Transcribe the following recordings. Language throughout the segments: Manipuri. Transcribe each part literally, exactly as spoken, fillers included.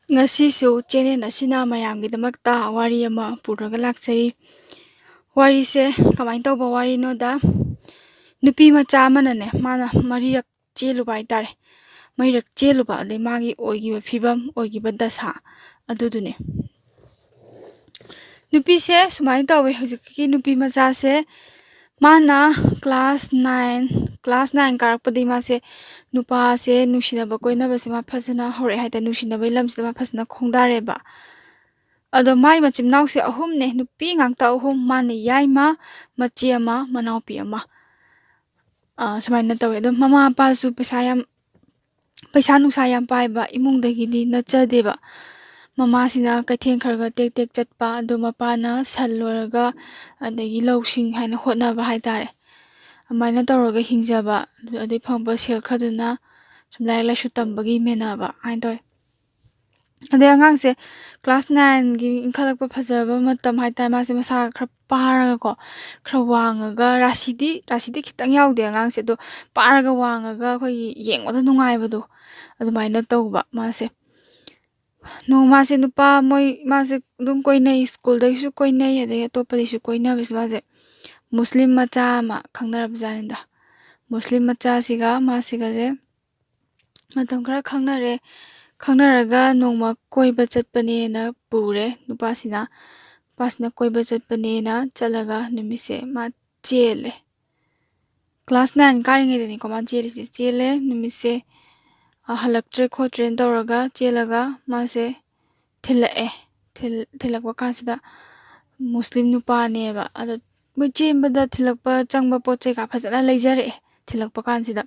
ꯉꯁꯤꯁꯨ ꯆꯦꯅꯦꯜ ꯑꯁꯤꯅ ꯃꯌꯥꯝꯒꯤꯗꯃꯛꯇ ꯋꯥꯔꯤ ꯑꯃ ꯄꯨꯔꯒ ꯂꯥꯛꯆꯔꯤ꯫ ꯋꯥꯔꯤꯁꯦ ꯀꯃꯥꯏꯅ ꯇꯧꯕ ꯋꯥꯔꯤꯅꯣꯗ, ꯅꯨꯄꯤ ꯃꯆꯥ ꯑꯃꯅꯅꯦ, ꯃꯥꯅ ꯃꯔꯤꯔꯛ ꯆꯦꯜꯂꯨꯕ ꯍꯥꯏꯇꯥꯔꯦ꯫ ꯃꯔꯤꯔꯛ ꯆꯦꯜꯂꯨꯕ, ꯑꯗꯩ ꯃꯥꯒꯤ ꯑꯣꯏꯈꯤꯕ ꯐꯤꯕꯝ, ꯑꯣꯏꯈꯤꯕ ꯗꯁꯥ ꯑꯗꯨꯗꯨꯅꯦ꯫ ꯅꯨꯄꯤꯁꯦ ꯁꯨꯃꯥꯏꯅ ꯇꯧꯋꯦ, ꯍꯧꯖꯤꯛꯀꯤ ꯅꯨꯄꯤ ꯃꯆꯥꯁꯦ, ꯃꯥꯅ class nine, class nine ꯀꯥꯔꯛꯄꯗꯒꯤ ꯃꯥꯁꯦ ꯅꯨꯄꯥꯁꯦ ꯅꯨꯡꯁꯤꯅꯕ ꯀꯣꯏꯅꯕꯁꯦ ꯃꯥ ꯐꯖꯅ ꯍꯧꯔꯛꯑꯦ ꯍꯥꯏꯇꯥꯔꯦ, ꯅꯨꯡꯁꯤꯅꯕꯒꯤ ꯂꯝꯁꯤꯗ ꯃꯥ ꯐꯖꯅ ꯈꯣꯡꯗꯥꯔꯦꯕ꯫ ꯑꯗꯣ ꯃꯥꯏ ꯃꯆꯤꯟ ꯃꯅꯥꯎꯁꯦ ꯑꯍꯨꯝꯅꯦ, ꯅꯨꯄꯤ ꯉꯥꯛꯇ ꯑꯍꯨꯝ, ꯃꯥꯅ ꯌꯥꯏꯃ, ꯃꯆꯦ ꯑꯃ, ꯃꯅꯥꯎꯄꯤ ꯑꯃ꯫ ꯑꯥ, ꯁꯨꯃꯥꯏꯅ ꯇꯧꯋꯦ꯫ ꯑꯗꯣ ꯃꯃꯥ ꯃꯄꯥꯁꯨ ꯄꯩꯁꯥ ꯌꯥꯝ, ꯄꯩꯁꯥ ꯅꯨꯡꯁꯥ ꯌꯥꯝ ꯄꯥꯏꯕ ꯏꯃꯨꯡꯗꯒꯤꯗꯤ ꯅꯠꯆꯗꯦꯕ꯫ ꯃꯃꯥꯁꯤꯅ ꯀꯩꯊꯦꯜ ꯈꯔ ꯈꯔ ꯇꯦꯛ ꯇꯦꯛ ꯆꯠꯄ, ꯑꯗꯣ ꯃꯄꯥꯅ ꯁꯟ ꯂꯣꯏꯔꯒ, ꯑꯗꯒꯤ ꯂꯧꯁꯤꯡ ꯍꯥꯏꯅ ꯍꯣꯠꯅꯕ ꯍꯥꯏꯇꯥꯔꯦ꯫ ꯑꯗꯨꯃꯥꯏꯅ ꯇꯧꯔꯒ ꯍꯤꯡꯖꯕ, ꯑꯗꯨ, ꯑꯗꯩ ꯐꯪꯕ ꯁꯦꯜ ꯈꯔꯗꯨꯅ ꯁꯨꯝ ꯂꯥꯏꯔꯤꯛ ꯂꯥꯏꯁꯨ ꯇꯝꯕꯒꯤ ꯃꯦꯟꯅꯕ ꯍꯥꯏꯅ ꯇꯧꯋꯦ꯫ ꯑꯗꯩ ꯑꯉꯥꯡꯁꯦ class nineꯒꯤ ꯏꯟꯈꯠꯂꯛꯄ ꯐꯖꯕ ꯃꯇꯝ ꯍꯥꯏꯇꯥꯔꯦ, ꯃꯥꯁꯦ ꯃꯁꯥꯒ ꯈꯔ ꯄꯥꯔꯒꯀꯣ, ꯈꯔ ꯋꯥꯡꯉꯒ, ꯔꯥꯁꯤꯗꯤ, ꯔꯥꯁꯤꯗꯤ ꯈꯤꯇꯪ ꯌꯥꯎꯗꯦ ꯑꯉꯥꯡꯁꯦ, ꯑꯗꯣ ꯄꯥꯔꯒ ꯋꯥꯡꯉꯒ ꯑꯩꯈꯣꯏꯒꯤ ꯌꯦꯡꯕꯗ ꯅꯨꯡꯉꯥꯏꯕꯗꯣ, ꯑꯗꯨꯃꯥꯏꯅ ꯇꯧꯕ ꯃꯥꯁꯦ꯫ ꯅꯣꯡꯃꯁꯦ ꯅꯨꯄꯥ ꯃꯣꯏ, ꯃꯥꯁꯦ ꯑꯗꯨꯝ ꯀꯣꯏꯅꯩ, ꯁ꯭ꯀꯨꯜꯗꯒꯤꯁꯨ ꯀꯣꯏꯅꯩ, ꯑꯗꯩ ꯑꯇꯣꯞꯄꯗꯒꯤꯁꯨ ꯀꯣꯏꯅꯕꯁꯦ ꯃꯥꯁꯦ ꯃꯨꯁꯂꯤꯝ ꯃꯆꯥ ꯑꯃ ꯈꯪꯅꯔꯕ ꯖꯥꯠꯅꯤꯗ꯫ ꯃꯨꯁꯂꯤꯝ ꯃꯆꯥꯁꯤꯒ ꯃꯥꯁꯤꯒꯁꯦ ꯃꯇꯝ ꯈꯔ ꯈꯪꯅꯔꯦ꯫ ꯈꯪꯅꯔꯒ ꯅꯣꯡꯃ ꯀꯣꯏꯕ ꯆꯠꯄꯅꯦꯅ ꯄꯨꯔꯦ ꯅꯨꯄꯥꯁꯤꯅ꯫ ꯅꯨꯄꯥꯁꯤꯅ ꯀꯣꯏꯕ ꯆꯠꯄꯅꯦꯅ ꯆꯠꯂꯒ ꯅꯨꯃꯤꯠꯁꯦ ꯃꯥ ꯆꯦꯜꯂꯦ꯫ Class nine ꯀꯥꯔꯤꯉꯩꯗꯅꯤꯀꯣ ꯃꯥ ꯆꯦꯜꯂꯤꯁꯦ꯫ ꯆꯦꯜꯂꯦ, ꯅꯨꯃꯤꯠꯁꯦ, ꯑ, ꯍꯜꯂꯛꯇ꯭ꯔꯦ ꯈꯣꯠꯇ꯭ꯔꯦꯅ ꯇꯧꯔꯒ ꯆꯦꯜꯂꯒ ꯃꯥꯁꯦ ꯊꯤꯜꯂꯛꯑꯦ꯫ ꯊꯤꯜ-, ꯊꯤꯜꯂꯛꯄ ꯀꯥꯟꯁꯤꯗ ꯃꯨꯁꯂꯤꯝ ꯅꯨꯄꯥꯅꯦꯕ꯫ ꯑꯗꯣ ꯃꯣꯏ ꯆꯦꯟꯕꯗ ꯊꯤꯜꯂꯛꯄ ꯆꯪꯕ ꯄꯣꯠ ꯆꯩ ꯀꯥ ꯐꯖꯅ ꯂꯩꯖꯔꯛꯑꯦ ꯊꯤꯜꯂꯛꯄ ꯀꯥꯟꯁꯤꯗ꯫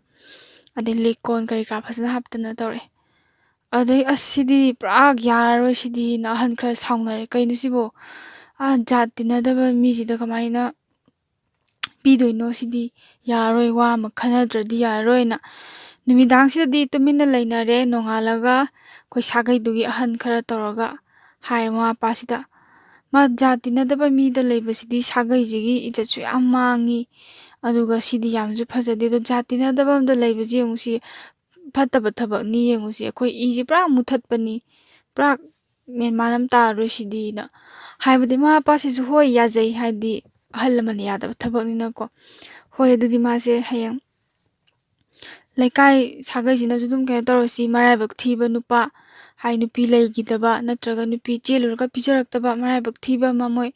ꯑꯗꯩ ꯂꯤꯛ ꯀꯣꯟ ꯀꯔꯤ ꯀꯔꯥ ꯐꯖꯅ ꯍꯥꯞꯇꯅ ꯇꯧꯔꯛꯑꯦ꯫ ꯑꯗꯩ ꯑꯁ ꯁꯤꯗꯤ ꯄꯨꯔꯥ ꯌꯥꯔꯔꯣꯏ ꯁꯤꯗꯤꯅ ꯑꯍꯟ ꯈꯔ ꯁꯥꯎꯅꯔꯦ꯫ "ꯀꯩꯅꯣ ꯁꯤꯕꯣ? ꯑꯥ, ꯖꯥꯠ ꯇꯤꯟꯅꯗꯕ ꯃꯤꯁꯤꯗ ꯀꯃꯥꯏꯅ ꯄꯤꯗꯣꯏꯅꯣ? ꯁꯤꯗꯤ ꯌꯥꯔꯔꯣꯏ, ꯋꯥ ꯑꯃ ꯈꯟꯅꯗ꯭ꯔꯗꯤ ꯌꯥꯔꯔꯣꯏꯅ"꯫ ꯅꯨꯃꯤꯗꯥꯡꯁꯤꯗꯗꯤ ꯇꯨꯃꯤꯟꯅ ꯂꯩꯅꯔꯦ꯫ ꯅꯣꯡꯉꯥꯜꯂꯒ ꯑꯩꯈꯣꯏ ꯁꯥꯒꯩꯗꯨꯒꯤ ꯑꯍꯟ ꯈꯔ ꯇꯧꯔꯒ ꯍꯥꯏꯔꯦ ꯃꯃꯥ ꯃꯄꯥꯁꯤꯗ, "ꯃꯥ ꯖꯥꯠ ꯇꯤꯟꯅꯗꯕ ꯃꯤꯗ ꯂꯩꯕꯁꯤꯗꯤ ꯁꯥꯒꯩꯁꯤꯒꯤ ꯏꯖꯠꯁꯨ ꯌꯥꯝ ꯃꯥꯡꯉꯤ, ꯑꯗꯨꯒ ꯁꯤꯗꯤ ꯌꯥꯝꯁꯨ ꯐꯖꯗꯦ꯫ ꯑꯗꯣ ꯖꯥꯠ ꯇꯤꯟꯅꯗꯕ ꯑꯝꯗ ꯂꯩꯕꯁꯤ ꯌꯦꯡꯉꯨꯁꯤ, ꯐꯠꯇꯕ ꯊꯕꯛꯅꯤ ꯌꯦꯡꯉꯨꯁꯤ, ꯑꯩꯈꯣꯏ ꯏꯁꯦ ꯄꯨꯔꯥ ꯃꯨꯊꯠꯄꯅꯤ, ꯄꯨꯔꯥ ꯃꯦꯟ ꯃꯥꯟ ꯑꯃ ꯇꯥꯔꯔꯣꯏ ꯁꯤꯗꯤꯅ ꯍꯥꯏꯕꯗꯤ ꯃꯃꯥ ꯃꯄꯥꯁꯤꯁꯨ ꯍꯣꯏ ꯌꯥꯖꯩ, ꯍꯥꯏꯗꯤ ꯑꯍꯜ ꯂꯃꯟꯅ ꯌꯥꯗꯕ ꯊꯕꯛꯅꯤꯅꯀꯣ꯫ ꯍꯣꯏ, ꯑꯗꯨꯗꯤ ꯃꯥꯁꯦ ꯍꯌꯦꯡ ꯂꯩꯀꯥꯏ ꯁꯥꯒꯩꯁꯤꯅꯁꯨ ꯑꯗꯨꯝ ꯀꯩꯅꯣ ꯇꯧꯔꯁꯤ, ꯃꯔꯥꯏꯕꯛ ꯊꯤꯕ ꯅꯨꯄꯥ, ꯍꯥꯏ ꯅꯨꯄꯤ ꯂꯩꯈꯤꯗꯕ ꯅꯠꯇ꯭ꯔꯒ ꯅꯨꯄꯤ ꯆꯦꯜꯂꯨꯔꯒ ꯄꯤꯖꯔꯛꯇꯕ ꯃꯔꯥꯏꯕꯛ ꯊꯤꯕ ꯑꯃ ꯃꯣꯏ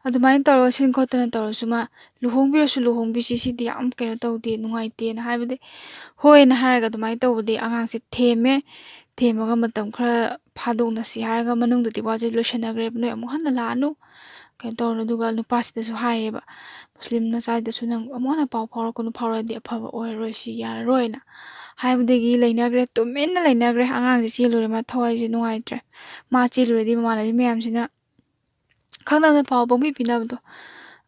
ꯑꯗꯨꯃꯥꯏꯅ ꯇꯧꯔꯒ ꯁꯤꯟ ꯈꯣꯠꯇꯅ ꯇꯧꯔꯁꯨ ꯃꯥ ꯂꯨꯍꯣꯡꯕꯤꯔꯁꯨ ꯂꯨꯍꯣꯡꯕꯤꯁꯤ, ꯁꯤꯗꯤ ꯌꯥꯝ ꯀꯩꯅꯣ ꯇꯧꯗꯦ, ꯅꯨꯡꯉꯥꯏꯇꯦꯅ ꯍꯥꯏꯕꯗꯤ ꯍꯣꯏꯅ ꯍꯥꯏꯔꯒ ꯑꯗꯨꯃꯥꯏꯅ ꯇꯧꯕꯗꯤ ꯑꯉꯥꯡꯁꯦ ꯊꯦꯝꯃꯦ꯫ ꯊꯦꯝꯃꯒ ꯃꯇꯝ ꯈꯔ ꯐꯥꯗꯣꯛꯅꯁꯤ ꯍꯥꯏꯔꯒ ꯃꯅꯨꯡꯗꯗꯤ ꯋꯥꯁꯦ ꯂꯣꯏꯁꯟꯅꯈ꯭ꯔꯦꯕ, "ꯅꯣꯏ ꯑꯃꯨꯛ ꯍꯟꯅ ꯂꯥꯛꯑꯅꯨ", ꯀꯩꯅꯣ ꯇꯧꯔꯅꯨ꯫ ꯑꯗꯨꯒ ꯅꯨꯄꯥꯁꯤꯗꯁꯨ ꯍꯥꯏꯔꯦꯕ, "ꯃꯨꯁꯂꯤꯝ ꯃꯆꯥꯗꯁꯨ ꯅꯪ ꯑꯃꯨꯛ ꯍꯟꯅ ꯄꯥꯎ ꯐꯥꯎꯔꯛꯀꯅꯨ, ꯐꯥꯎꯔꯛꯑꯗꯤ ꯑꯐꯕ ꯑꯣꯏꯔꯔꯣꯏ, ꯁꯤ ꯌꯥꯔꯔꯣꯏꯅ" ꯍꯥꯏꯕꯗꯒꯤ ꯂꯩꯅꯈ꯭ꯔꯦ, ꯇꯨꯃꯤꯟꯅ ꯂꯩꯅꯈ꯭ꯔꯦ꯫ ꯑꯉꯥꯡꯁꯦ ꯆꯦꯜꯂꯨꯔꯦ, ꯃꯥ ꯊꯋꯥꯏꯁꯦ ꯅꯨꯡꯉꯥꯏꯇ꯭ꯔꯦ꯫ ꯃꯥ ꯆꯦꯜꯂꯨꯔꯗꯤ ꯃꯃꯥꯟꯅꯕꯤ ꯃꯌꯥꯝꯁꯤꯅ ꯈꯪꯅꯕꯗ ꯄꯥꯎ ꯄꯪꯄꯤ ꯄꯤꯅꯕꯗꯣ꯫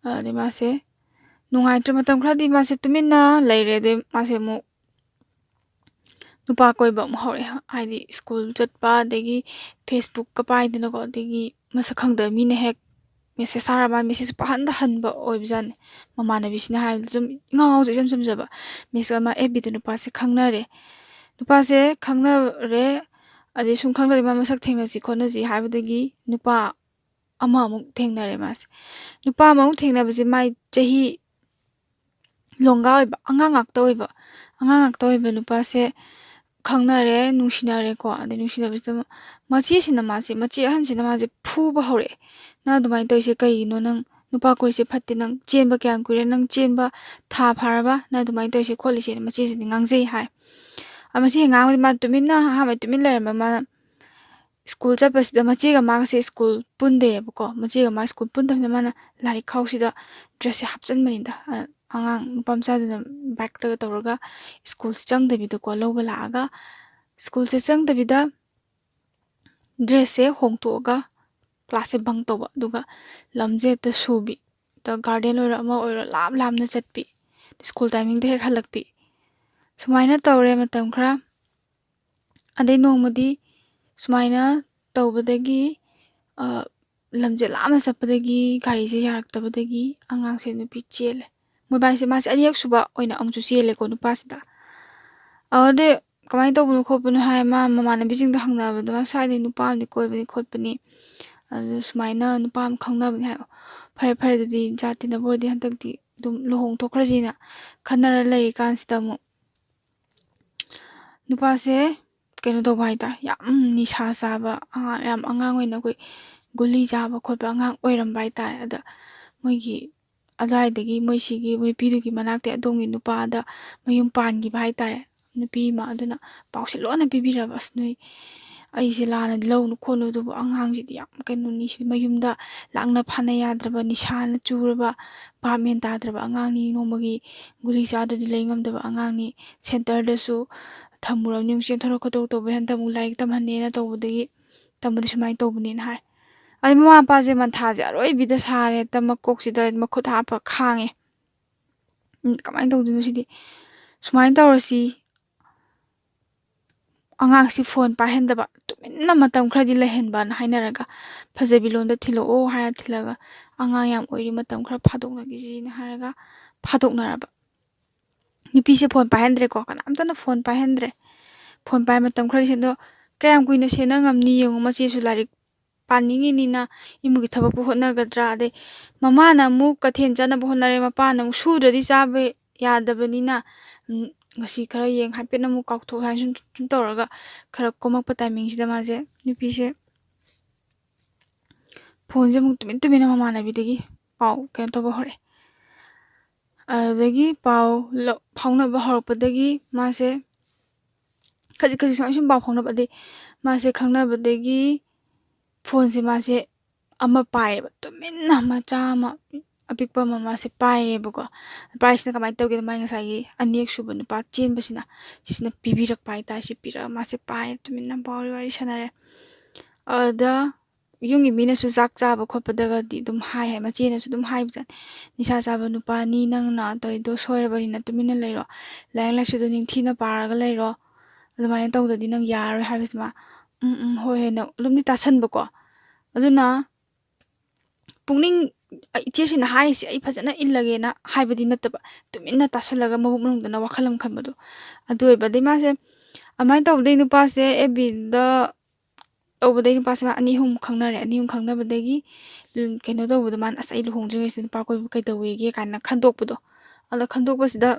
ꯑꯗꯩ ꯃꯥꯁꯦ ꯅꯨꯡꯉꯥꯏꯇ꯭ꯔꯦ, ꯃꯇꯝ ꯈꯔꯗꯤ ꯃꯥꯁꯦ ꯇꯨꯃꯤꯟꯅ ꯂꯩꯔꯦ꯫ ꯑꯗꯩ ꯃꯥꯁꯦ ꯑꯃꯨꯛ ꯅꯨꯄꯥ ꯀꯣꯏꯕ ꯑꯃꯨꯛ ꯍꯧꯔꯛꯑꯦ꯫ ꯍꯥꯏꯗꯤ ꯁ꯭ꯀꯨꯜ ꯆꯠꯄ, ꯑꯗꯒꯤ Facebookꯀ ꯄꯥꯏꯗꯅꯀꯣ, ꯑꯗꯒꯤ ꯃꯁꯛ ꯈꯪꯗꯕ ꯃꯤꯅ ꯍꯦꯛ ꯃꯦꯁꯦꯖ ꯊꯥꯔ ꯃꯥ ꯃꯦꯁꯦꯖ ꯄꯥꯍꯟꯗ ꯍꯟꯕ ꯑꯣꯏꯕꯖꯥꯠꯅꯤ꯫ ꯃꯃꯥꯟꯅꯕꯤꯁꯤꯅ ꯍꯥꯏꯕꯗ ꯑꯗꯨꯝ ꯏꯉꯥꯎ ꯉꯥꯎꯖꯩ, ꯏꯆꯝ ꯆꯝꯖꯕ꯫ ꯃꯦꯁꯦꯖ ꯑꯃ ꯑꯦꯐ ꯕꯤꯗ ꯅꯨꯄꯥꯁꯦ ꯈꯪꯅꯔꯦ꯫ ꯅꯨꯄꯥꯁꯦ ꯈꯪꯅꯔꯦ, ꯑꯗꯩ ꯁꯨꯝ ꯈꯪꯅꯔꯦ, ꯃꯥ ꯃꯁꯛ ꯊꯦꯡꯅꯁꯤ ꯈꯣꯠꯅꯁꯤ ꯍꯥꯏꯕꯗꯒꯤ ꯅꯨꯄꯥ ꯑꯃꯃꯨꯛ ꯊꯦꯡꯅꯔꯦ ꯃꯥꯁꯦ꯫ ꯅꯨꯄꯥ ꯑꯃꯃꯨꯛ ꯊꯦꯡꯅꯕꯁꯦ ꯃꯥꯏ ꯆꯍꯤ ꯂꯣꯡꯒꯥ ꯑꯣꯏꯕ, ꯑꯉꯥꯡ ꯉꯥꯛꯇ ꯑꯣꯏꯕ, ꯑꯉꯥꯡ ꯉꯥꯛꯇ ꯑꯣꯏꯕ ꯅꯨꯄꯥꯁꯦ ꯈꯪꯅꯔꯦ, ꯅꯨꯡꯁꯤꯅꯔꯦꯀꯣ꯫ ꯑꯗꯩ ꯅꯨꯡꯁꯤꯅꯕꯁꯤꯗ ꯃꯆꯦꯁꯤꯅ ꯃꯥꯁꯦ, ꯃꯆꯦ ꯑꯍꯟꯁꯤꯅ ꯃꯥꯁꯦ ꯐꯨꯕ ꯍꯧꯔꯛꯑꯦ꯫ "ꯅꯪ ꯑꯗꯨꯃꯥꯏꯅ ꯇꯧꯔꯤꯁꯦ ꯀꯩꯒꯤꯅꯣ? ꯅꯪ ꯅꯨꯄꯥ ꯀꯣꯏꯔꯤꯁꯦ ꯐꯠꯇꯦ, ꯅꯪ ꯆꯦꯟꯕ ꯀꯌꯥꯝ ꯀꯨꯏꯔꯦ, ꯅꯪ ꯆꯦꯟꯕ ꯊꯥ ꯐꯥꯔꯕ, ꯅꯪ ꯑꯗꯨꯃꯥꯏꯅ ꯇꯧꯔꯤꯁꯦ ꯈꯣꯠꯂꯤꯁꯦꯅ" ꯃꯆꯦꯁꯤꯗꯤ ꯉꯥꯡꯖꯩ ꯍꯥꯏ꯫ ꯑ, ꯃꯆꯦ ꯉꯥꯡꯕꯗꯤ ꯃꯥ ꯇꯨꯃꯤꯟꯅ, ꯑꯍꯥꯟꯕ ꯇꯨꯃꯤꯟ ꯂꯩꯔꯝꯕ ꯃꯥꯅ ꯁ꯭ꯀꯨꯜ ꯆꯠꯄꯁꯤꯗ ꯃꯆꯦꯒ ꯃꯥꯒꯁꯦ ꯁ꯭ꯀꯨꯜ ꯄꯨꯟꯗꯦꯕꯀꯣ꯫ ꯃꯆꯦꯒ ꯃꯥ ꯁ꯭ꯀꯨꯜ ꯄꯨꯟꯗꯕꯅꯤꯅ ꯃꯥꯅ ꯂꯥꯏꯔꯤꯛ ꯈꯥꯎꯁꯤꯗ ꯗ꯭ꯔꯦꯁꯁꯦ ꯍꯥꯞꯆꯤꯟꯕꯅꯤꯗ꯫ ꯑ, ꯑꯉꯥꯡ ꯅꯨꯄꯥ ꯃꯆꯥꯗꯨꯅ ꯕꯦꯛꯇꯒ ꯇꯧꯔꯒ ꯁ꯭ꯀꯨꯜꯁꯦ ꯆꯪꯗꯕꯤꯗꯀꯣ, ꯂꯧꯕ ꯂꯥꯛꯑꯒ ꯁ꯭ꯀꯨꯜꯁꯦ ꯆꯪꯗꯕꯤꯗ ꯗ꯭ꯔꯦꯁꯁꯦ ꯍꯣꯡꯇꯣꯛꯑꯒ ꯀ꯭ꯂꯥꯁꯁꯦ ꯕꯪ ꯇꯧꯕ, ꯑꯗꯨꯒ ꯂꯝꯁꯦ ꯍꯦꯛꯇ ꯁꯨꯕꯤ, ꯒꯥꯔꯗꯦꯟ ꯑꯣꯏꯔꯣ ꯑꯃ ꯑꯣꯏꯔꯣ ꯂꯥꯞ ꯂꯥꯞꯅ ꯆꯠꯄꯤ, ꯁ꯭ꯀꯨꯜ ꯇꯥꯏꯃꯤꯡꯗ ꯍꯦꯛ ꯍꯜꯂꯛꯄꯤ, ꯁꯨꯃꯥꯏꯅ ꯇꯧꯔꯦ ꯃꯇꯝ ꯈꯔ꯫ ꯑꯗꯩ ꯅꯣꯡꯃꯗꯤ ꯁꯨꯃꯥꯏꯅ ꯇꯧꯕꯗꯒꯤ, ꯑ, ꯂꯝꯁꯦ ꯂꯥꯞꯅ ꯆꯠꯄꯗꯒꯤ ꯒꯥꯔꯤꯁꯦ ꯌꯥꯔꯛꯇꯕꯗꯒꯤ ꯑꯉꯥꯡꯁꯦ ꯅꯨꯄꯤ ꯆꯦꯜꯂꯦ꯫ ꯃꯣꯏꯕꯥꯅꯤꯁꯦ, ꯃꯥꯁꯦ ꯑꯅꯤꯔꯛ ꯁꯨꯕ ꯑꯣꯏꯅ ꯑꯃꯨꯛꯁꯨ ꯆꯦꯜꯂꯦꯀꯣ ꯅꯨꯄꯥꯁꯤꯗ꯫ ꯑꯗꯨꯗꯩ ꯀꯃꯥꯏꯅ ꯇꯧꯕꯅꯣ ꯈꯣꯠꯄꯅꯣ ꯍꯥꯏ, ꯃꯥ ꯃꯃꯥꯟꯅꯕꯤꯁꯤꯡꯗ ꯍꯪꯅꯕꯗ, ꯃꯥ ꯁ꯭ꯋꯥꯏꯗꯩ ꯅꯨꯄꯥ ꯑꯃꯗꯤ ꯀꯣꯏꯕꯅꯤ ꯈꯣꯠꯄꯅꯤ, ꯑꯗꯨ ꯁꯨꯃꯥꯏꯅ ꯅꯨꯄꯥ ꯑꯃ ꯈꯪꯅꯕꯅꯤ ꯍꯥꯏ꯫ "ꯐꯔꯦ ꯐꯔꯦ, ꯑꯗꯨꯗꯤ ꯖꯥꯠ ꯇꯤꯟꯅꯕ ꯑꯣꯏꯔꯗꯤ ꯍꯟꯗꯛꯇꯤ ꯑꯗꯨꯝ ꯂꯨꯍꯣꯡꯊꯣꯛꯈ꯭ꯔꯁꯤꯅ" ꯈꯟꯅꯔ ꯂꯩꯔꯤꯀꯥꯟꯁꯤꯗ ꯑꯃꯨꯛ ꯅꯨꯄꯥꯁꯦ ꯀꯩꯅꯣ ꯇꯧꯕ ꯍꯥꯏꯇꯥꯔꯦ, ꯌꯥꯝ ꯅꯤꯁꯥ ꯆꯥꯕ, ꯑꯉꯥꯡ, ꯌꯥꯝ ꯑꯉꯥꯡ ꯑꯣꯏꯅ ꯑꯩꯈꯣꯏ ꯒꯨꯂꯤ ꯆꯥꯕ ꯈꯣꯠꯄ ꯑꯉꯥꯡ ꯑꯣꯏꯔꯝꯕ ꯍꯥꯏꯇꯥꯔꯦ꯫ ꯑꯗ ꯃꯣꯏꯒꯤ ꯑꯗꯨꯋꯥꯏꯗꯒꯤ ꯃꯣꯏ ꯁꯤꯒꯤ ꯅꯨꯄꯤꯗꯨꯒꯤ ꯃꯅꯥꯛꯇ ꯑꯗꯣꯝꯒꯤ ꯅꯨꯄꯥꯗ ꯃꯌꯨꯝ ꯄꯥꯟꯈꯤꯕ ꯍꯥꯏꯇꯥꯔꯦ, ꯅꯨꯄꯤ ꯑꯃ꯫ ꯑꯗꯨꯅ ꯄꯥꯎꯁꯦ ꯂꯣꯟꯅ ꯄꯤꯕꯤꯔꯕ, "ꯑꯁ ꯅꯣꯏ, ꯑꯩꯁꯦ ꯂꯥꯟꯅꯗꯤ ꯂꯧꯅꯨ ꯈꯣꯠꯅꯨ, ꯑꯗꯨꯕꯨ ꯑꯉꯥꯡꯁꯤꯗꯤ ꯌꯥꯝ ꯀꯩꯅꯣꯅꯤ, ꯁꯤꯗꯤ ꯃꯌꯨꯝꯗ ꯂꯥꯛꯅ ꯐꯥꯅ ꯌꯥꯗ꯭ꯔꯕ, ꯅꯤꯁꯥꯅ ꯆꯨꯔꯕ, ꯚꯥꯞ ꯃꯦꯟ ꯇꯥꯗ꯭ꯔꯕ ꯑꯉꯥꯡꯅꯤ, ꯅꯣꯡꯃꯒꯤ ꯒꯨꯂꯤ ꯆꯥꯗ꯭ꯔꯗꯤ ꯂꯩ ꯉꯝꯗꯕ ꯑꯉꯥꯡꯅꯤ, ꯁꯦꯟꯇꯔꯗꯁꯨ ꯊꯝꯃꯨꯔꯕꯅꯤ, ꯑꯃꯨꯛ ꯆꯦꯟꯊꯣꯔꯛ ꯈꯣꯠꯇꯣꯔꯛ ꯇꯧꯕꯩ ꯍꯟꯗꯛ ꯑꯃꯨꯛ ꯂꯥꯏꯔꯤꯛ ꯇꯝꯍꯟꯅꯦꯅ ꯇꯧꯕꯗꯒꯤ, ꯇꯝꯕꯗꯤ ꯁꯨꯃꯥꯏꯅ ꯇꯧꯕꯅꯦꯅ" ꯍꯥꯏ꯫ ꯑꯗꯩ ꯃꯃꯥ ꯃꯄꯥꯁꯦ ꯃꯊꯥꯁꯦ ꯑꯔꯣꯏꯕꯤꯗ ꯁꯥꯔꯦ, ꯍꯦꯛꯇ ꯃꯀꯣꯛꯁꯤꯗ ꯃꯈꯨꯠ ꯍꯥꯞꯄ ꯈꯥꯡꯉꯦ꯫ "ꯎꯝ, ꯀꯃꯥꯏꯅ ꯇꯧꯗꯣꯏꯅꯣ ꯁꯤꯗꯤ? ꯁꯨꯃꯥꯏꯅ ꯇꯧꯔꯁꯤ, ꯑꯉꯥꯡꯁꯤ ꯐꯣꯟ ꯄꯥꯏꯍꯟꯗꯕ, ꯇꯨꯃꯤꯟꯅ ꯃꯇꯝ ꯈꯔꯗꯤ ꯂꯩꯍꯟꯕꯅ" ꯍꯥꯏꯅꯔꯒ, "ꯐꯖꯕꯤ ꯂꯣꯟꯗ ꯊꯤꯜꯂꯛꯑꯣ" ꯍꯥꯏꯔ ꯊꯤꯜꯂꯒ, "ꯑꯉꯥꯡ ꯌꯥꯝ ꯑꯣꯏꯔꯤ, ꯃꯇꯝ ꯈꯔ ꯐꯥꯗꯣꯛꯅꯈꯤꯁꯤꯅ" ꯍꯥꯏꯔꯒ ꯐꯥꯗꯣꯛꯅꯔꯕ꯫ ꯅꯨꯄꯤꯁꯦ ꯐꯣꯟ ꯄꯥꯏꯍꯟꯗ꯭ꯔꯦꯀꯣ, ꯀꯅꯥꯝꯇꯅ ꯐꯣꯟ ꯄꯥꯏꯍꯟꯗ꯭ꯔꯦ꯫ ꯐꯣꯟ ꯄꯥꯏ ꯃꯇꯝ ꯈꯔ ꯁꯦꯟꯗꯣ ꯀꯌꯥꯝ ꯀꯨꯏꯅ ꯁꯦꯟꯅ ꯉꯝꯅꯤ ꯌꯦꯡꯉꯣ, ꯃꯆꯦꯁꯨ ꯂꯥꯏꯔꯤꯛ ꯄꯥꯅꯤꯡꯉꯤꯅꯤꯅ ꯏꯃꯨꯡꯒꯤ ꯊꯕꯛꯄꯨ ꯍꯣꯠꯅꯒꯗ꯭ꯔꯥ, ꯑꯗꯩ ꯃꯃꯥꯅ ꯑꯃꯨꯛ ꯀꯩꯊꯦꯜ ꯆꯠꯅꯕ ꯍꯣꯠꯅꯔꯦ, ꯃꯄꯥꯅ ꯑꯃꯨꯛ ꯁꯨꯗ꯭ꯔꯗꯤ ꯆꯥꯕ ꯌꯥꯗꯕꯅꯤꯅ, ꯎꯝ, ꯉꯁꯤ ꯈꯔ ꯌꯦꯡ, ꯍꯥꯏꯐꯦꯠ ꯑꯃꯨꯛ ꯀꯥꯎꯊꯣꯛ ꯍꯥꯏꯅ ꯁꯨꯝ, ꯁꯨꯝ ꯇꯧꯔꯒ ꯈꯔ ꯀꯣꯝꯃꯛꯄ ꯇꯥꯏꯃꯤꯡꯁꯤꯗ ꯃꯥꯁꯦ, ꯅꯨꯄꯤꯁꯦ ꯐꯣꯟꯁꯦ ꯑꯃꯨꯛ ꯇꯨꯃꯤꯟ ꯇꯨꯃꯤꯟꯅ ꯃꯃꯥꯟꯅꯕꯤꯗꯒꯤ ꯄꯥꯎ ꯀꯩꯅꯣ ꯇꯧꯕ ꯍꯧꯔꯛꯑꯦ꯫ ꯑꯗꯨꯗꯒꯤ ꯄꯥꯎ ꯂꯧ-, ꯐꯥꯎꯅꯕ ꯍꯧꯔꯛꯄꯗꯒꯤ ꯃꯥꯁꯦ ꯈꯖꯤꯛ ꯈꯖꯤꯛ ꯁꯨꯃꯥꯏꯅ ꯁꯨꯝ ꯄꯥꯎ ꯐꯥꯎꯅꯕ, ꯑꯗꯩ ꯃꯥꯁꯦ ꯈꯪꯅꯕꯗꯒꯤ ꯐꯣꯟꯁꯦ ꯃꯥꯁꯦ ꯑꯃ ꯄꯥꯏꯔꯦꯕ, ꯇꯨꯃꯤꯟꯅ ꯃꯆꯥ ꯑꯃ ꯑꯄꯤꯛꯄ ꯑꯃ ꯃꯥꯁꯦ ꯄꯥꯏꯔꯦꯕꯀꯣ꯫ ꯄꯥꯏꯔꯤꯁꯤꯅ ꯀꯃꯥꯏꯅ ꯇꯧꯒꯦꯗ, ꯃꯥꯏ ꯉꯁꯥꯏꯒꯤ ꯑꯅꯤꯔꯛ ꯁꯨꯕ ꯅꯨꯄꯥ ꯆꯦꯟꯕꯁꯤꯅ, ꯁꯤꯁꯤꯅ ꯄꯤꯕꯤꯔꯛꯄ ꯍꯥꯏꯇꯥꯔꯦ꯫ ꯁꯤ ꯄꯤꯔꯛꯑꯒ ꯃꯥꯁꯦ ꯄꯥꯏꯔꯦ, ꯇꯨꯃꯤꯟꯅ ꯋꯥꯔꯤ ꯋꯥꯔꯤ ꯁꯥꯟꯅꯔꯦ꯫ ꯑꯗ ꯌꯨꯝꯒꯤ ꯃꯤꯅꯁꯨ ꯆꯥꯛ ꯆꯥꯕ ꯈꯣꯠꯄꯗꯒꯗꯤ ꯑꯗꯨꯝ ꯍꯥꯏ ꯍꯥꯏ, ꯃꯆꯦꯅꯁꯨ ꯑꯗꯨꯝ ꯍꯥꯏꯕꯖꯥꯠꯅꯤ, "ꯅꯤꯁꯥ ꯆꯥꯕ ꯅꯨꯄꯥꯅꯤ, ꯅꯪꯅ ꯇꯧꯔꯤꯗꯣ ꯁꯣꯏꯔꯕꯅꯤꯅ ꯇꯨꯃꯤꯟꯅ ꯂꯩꯔꯣ, ꯂꯥꯏꯔꯤꯛ ꯂꯥꯏꯁꯨꯗꯣ ꯅꯤꯡꯊꯤꯅ ꯄꯥꯔꯒ ꯂꯩꯔꯣ, ꯑꯗꯨꯃꯥꯏꯅ ꯇꯧꯗꯗꯤ ꯅꯪ ꯌꯥꯔꯔꯣꯏ" ꯍꯥꯏꯕꯁꯤ ꯃꯥ, "ꯎꯝ, ꯎꯝ, ꯍꯣꯏ, ꯍꯣꯏ"ꯅ ꯑꯗꯨꯝꯗꯤ ꯇꯥꯁꯟꯕꯀꯣ꯫ ꯑꯗꯨꯅ ꯄꯨꯛꯅꯤꯡ, "ꯑ, ꯏꯆꯦꯁꯤꯅ ꯍꯥꯏꯔꯤꯁꯦ ꯑꯩ ꯐꯖꯅ ꯏꯜꯂꯒꯦꯅ" ꯍꯥꯏꯕꯗꯤ ꯅꯠꯇꯕ, ꯇꯨꯃꯤꯟꯅ ꯇꯥꯁꯜꯂꯒ ꯃꯕꯨꯛ ꯃꯅꯨꯡꯗꯅ ꯋꯥꯈꯜ ꯑꯃ ꯈꯟꯕꯗꯣ, ꯑꯗꯨ ꯑꯣꯏꯕ꯫ ꯑꯗꯩ ꯃꯥꯁꯦ ꯑꯗꯨꯃꯥꯏꯅ ꯇꯧꯕꯗꯩ ꯅꯨꯄꯥꯁꯦ ꯑꯦꯐ ꯕꯤꯗ ꯇꯧꯕꯗꯩ ꯅꯨꯄꯥꯁꯦ ꯃꯥ ꯑꯅꯤ ꯑꯍꯨꯝ ꯈꯪꯅꯔꯦ꯫ ꯑꯅꯤ ꯑꯍꯨꯝ ꯈꯪꯅꯕꯗꯒꯤ ꯀꯩꯅꯣ ꯇꯧꯕꯗꯣ, ꯃꯥꯅ "ꯑꯁ, ꯑꯩ ꯂꯨꯍꯣꯡꯗ꯭ꯔꯤꯉꯩꯁꯤꯗ ꯅꯨꯄꯥ ꯀꯣꯏꯕ ꯀꯩꯗꯧꯋꯦꯒꯦ?" ꯀꯥꯏꯅ ꯈꯟꯗꯣꯛꯄꯗꯣ꯫ ꯑꯗ ꯈꯟꯗꯣꯛꯄꯁꯤꯗ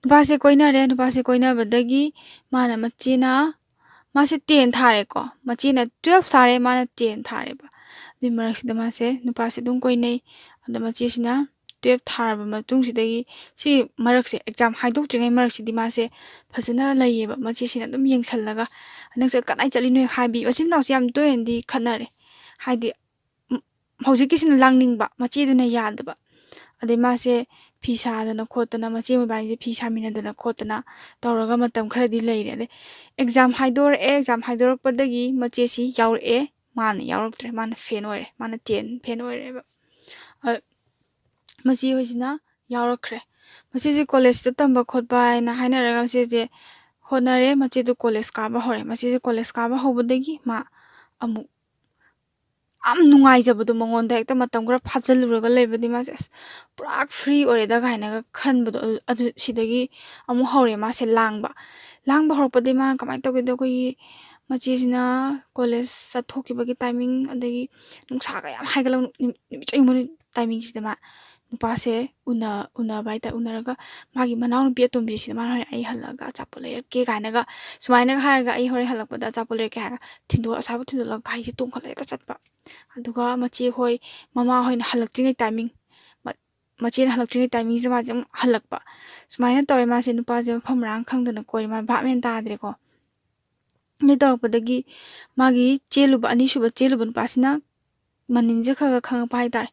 ꯅꯨꯄꯥꯁꯦ ꯀꯣꯏꯅꯔꯦ꯫ ꯅꯨꯄꯥꯁꯦ ꯀꯣꯏꯅꯕꯗꯒꯤ ꯃꯥꯅ, ꯃꯆꯦꯅ, ꯃꯥꯁꯦ ꯇꯦꯟ ꯊꯥꯔꯦꯀꯣ, ꯃꯆꯦꯅ ꯇꯨꯋꯦꯜꯐ ꯊꯥꯔꯦ, ꯃꯥꯅ ꯇꯦꯟ ꯊꯥꯔꯦꯕ꯫ ꯑꯗꯨꯏ ꯃꯔꯛꯁꯤꯗ ꯃꯥꯁꯦ ꯅꯨꯄꯥꯁꯦ ꯑꯗꯨꯝ ꯀꯣꯏꯅꯩ꯫ ꯑꯗ ꯃꯆꯦꯁꯤꯅ ꯇꯨꯋꯦꯜꯐ ꯊꯥꯔꯕ ꯃꯇꯨꯡꯁꯤꯗꯒꯤ, ꯁꯤ ꯃꯔꯛꯁꯦ, ꯑꯦꯛꯖꯥꯝ ꯍꯥꯏꯗꯣꯛꯇ꯭ꯔꯤꯉꯩ ꯃꯔꯛꯁꯤꯗꯤ ꯃꯥꯁꯦ ꯐꯖꯅ ꯂꯩꯌꯦꯕ꯫ ꯃꯆꯦꯁꯤꯅ ꯑꯗꯨꯝ ꯌꯦꯡꯁꯜꯂꯒ, "ꯅꯪꯁꯦ ꯀꯗꯥꯏ ꯆꯠꯂꯤꯅꯣ?" ꯍꯦꯛ ꯍꯥꯏꯕꯤ꯫ ꯃꯆꯤꯟ ꯃꯅꯥꯎꯁꯦ ꯌꯥꯝ ꯇꯣꯏꯅꯗꯤ ꯈꯠꯅꯔꯦ꯫ ꯍꯥꯏꯗꯤ, ꯎꯝ, ꯍꯧꯖꯤꯛꯀꯤꯁꯤꯅ ꯂꯥꯡꯅꯤꯡꯕ, ꯃꯆꯦꯗꯨꯅ ꯌꯥꯗꯕ꯫ ꯑꯗꯩ ꯃꯥꯁꯦ ꯐꯤ ꯁꯥꯗꯅ ꯈꯣꯠꯇꯅ, ꯃꯆꯦ ꯃꯕꯥꯅꯤꯁꯦ ꯐꯤ ꯁꯥꯃꯤꯟꯅꯗꯅ ꯈꯣꯠꯇꯅ ꯇꯧꯔꯒ ꯃꯇꯝ ꯈꯔꯗꯤ ꯂꯩꯔꯦ꯫ ꯑꯗꯩ ꯑꯦꯛꯖꯥꯝ ꯍꯥꯏꯗꯣꯔꯛꯑꯦ꯫ ꯑꯦꯛꯖꯥꯝ ꯍꯥꯏꯗꯣꯔꯛꯄꯗꯒꯤ ꯃꯆꯦꯁꯤ ꯌꯥꯎꯔꯛꯑꯦ꯫ ꯃꯥꯅ ꯌꯥꯎꯔꯛꯇ꯭ꯔꯦ꯫ ꯃꯥꯅ ꯐꯦꯟ ꯑꯣꯏꯔꯦ꯫ ꯃꯥꯅ ꯇꯦꯟ ꯐꯦꯟ ꯑꯣꯏꯔꯦꯕ꯫ ꯑ, ꯃꯆꯦ ꯍꯣꯏꯁꯤꯅ ꯌꯥꯎꯔꯛꯈ꯭ꯔꯦ꯫ ꯃꯆꯦꯁꯦ ꯀꯣꯂꯦꯖꯇ ꯇꯝꯕ ꯈꯣꯠꯄ ꯍꯥꯏꯅ ꯍꯥꯏꯅꯔꯒ ꯃꯆꯦꯁꯦ ꯍꯣꯠꯅꯔꯦ꯫ ꯃꯆꯦꯗꯣ ꯀꯣꯂꯦꯖ ꯀꯥꯕ ꯍꯧꯔꯦ꯫ ꯃꯆꯦꯁꯦ ꯀꯣꯂꯦꯖ ꯀꯥꯕ ꯍꯧꯕꯗꯒꯤ ꯃꯥ ꯑꯃꯨꯛ ꯌꯥꯝ ꯅꯨꯡꯉꯥꯏꯖꯕꯗꯣ ꯃꯉꯣꯟꯗ, ꯍꯦꯛꯇ ꯃꯇꯝ ꯈꯔ ꯐꯥꯖꯤꯜꯂꯨꯔꯒ ꯂꯩꯕꯗꯤ ꯃꯥꯁꯦ, "ꯑꯁ, ꯄꯨꯔꯥ ꯐ꯭ꯔꯤ ꯑꯣꯏꯔꯦꯗ" ꯀꯥꯏꯅꯒ ꯈꯟꯕꯗꯣ, ꯑꯗꯨ, ꯑꯗꯨ ꯁꯤꯗꯒꯤ ꯑꯃꯨꯛ ꯍꯧꯔꯦ ꯃꯥꯁꯦ ꯂꯥꯡꯕ꯫ ꯂꯥꯡꯕ ꯍꯧꯔꯛꯄꯗꯒꯤ ꯃꯥ ꯀꯃꯥꯏꯅ ꯇꯧꯒꯦꯗꯣ, ꯑꯩꯈꯣꯏꯒꯤ ꯃꯆꯦꯁꯤꯅ ꯀꯣꯂꯦꯖ ꯆꯠꯊꯣꯛꯈꯤꯕꯒꯤ ꯇꯥꯏꯃꯤꯡ, ꯑꯗꯒꯤ ꯅꯨꯡꯁꯥꯒ ꯌꯥꯝ ꯍꯥꯏꯒꯠꯂꯛ-, ꯅꯨꯃꯤꯠ ꯆꯞ ꯌꯨꯡꯕ ꯇꯥꯏꯃꯤꯡꯁꯤꯗ ꯃꯥ ꯅꯨꯄꯥꯁꯦ ꯎꯅ-, ꯎꯅꯕ ꯍꯥꯏꯇꯥꯔꯦ, ꯎꯅꯔꯒ ꯃꯥꯒꯤ ꯃꯅꯥꯎꯅꯨꯄꯤ ꯑꯇꯣꯝꯕꯤꯁꯤꯗ ꯃꯥꯅ ꯍꯣꯔꯦꯟ ꯑꯩ ꯍꯜꯂꯛꯑꯒ ꯑꯆꯥꯄꯣꯠ ꯂꯩꯔꯛꯀꯦ ꯀꯥꯏꯅꯒ, ꯁꯨꯃꯥꯏꯅꯒ ꯍꯥꯏꯔꯒ, "ꯑꯩ ꯍꯣꯔꯦꯟ ꯍꯜꯂꯛꯄꯗ ꯑꯆꯥꯄꯣꯠ ꯂꯩꯔꯛꯀꯦ" ꯍꯥꯏꯔꯒ ꯊꯤꯟꯗꯣꯛ-, ꯑꯁ꯭ꯋꯥꯏꯐꯥꯎ ꯊꯤꯟꯗꯣꯛꯂꯒ ꯒꯥꯔꯤꯁꯦ ꯇꯣꯡꯈꯠꯂꯒ ꯍꯦꯛꯇ ꯆꯠꯄ꯫ ꯑꯗꯨꯒ ꯃꯆꯦ ꯍꯣꯏ, ꯃꯃꯥ ꯍꯣꯏꯅ ꯍꯜꯂꯛꯇ꯭ꯔꯤꯉꯩ ꯇꯥꯏꯃꯤꯡ, ꯃ-, ꯃꯆꯦꯅ ꯍꯜꯂꯛꯇ꯭ꯔꯤꯉꯩ ꯇꯥꯏꯃꯤꯡꯁꯤꯗ ꯃꯥꯁꯦ ꯑꯃꯨꯛ ꯍꯜꯂꯛꯄ꯫ ꯁꯨꯃꯥꯏꯅ ꯇꯧꯔꯦ ꯃꯥꯁꯦ, ꯅꯨꯄꯥꯁꯦ ꯃꯐꯝ ꯃꯔꯥꯡ ꯈꯪꯗꯅ ꯀꯣꯏꯔꯦ, ꯃꯥ ꯚꯥꯞ ꯃꯦꯟ ꯇꯥꯗ꯭ꯔꯦꯀꯣ꯫ ꯑꯗꯨ ꯇꯧꯔꯛꯄꯗꯒꯤ ꯃꯥꯒꯤ ꯆꯦꯜꯂꯨꯕ, ꯑꯅꯤꯁꯨꯕ ꯆꯦꯜꯂꯨꯕ ꯅꯨꯄꯥꯁꯤꯅ ꯃꯅꯤꯟꯁꯦ ꯈꯔ ꯈꯔ ꯈꯪꯉꯛꯄ ꯍꯥꯏꯇꯥꯔꯦ꯫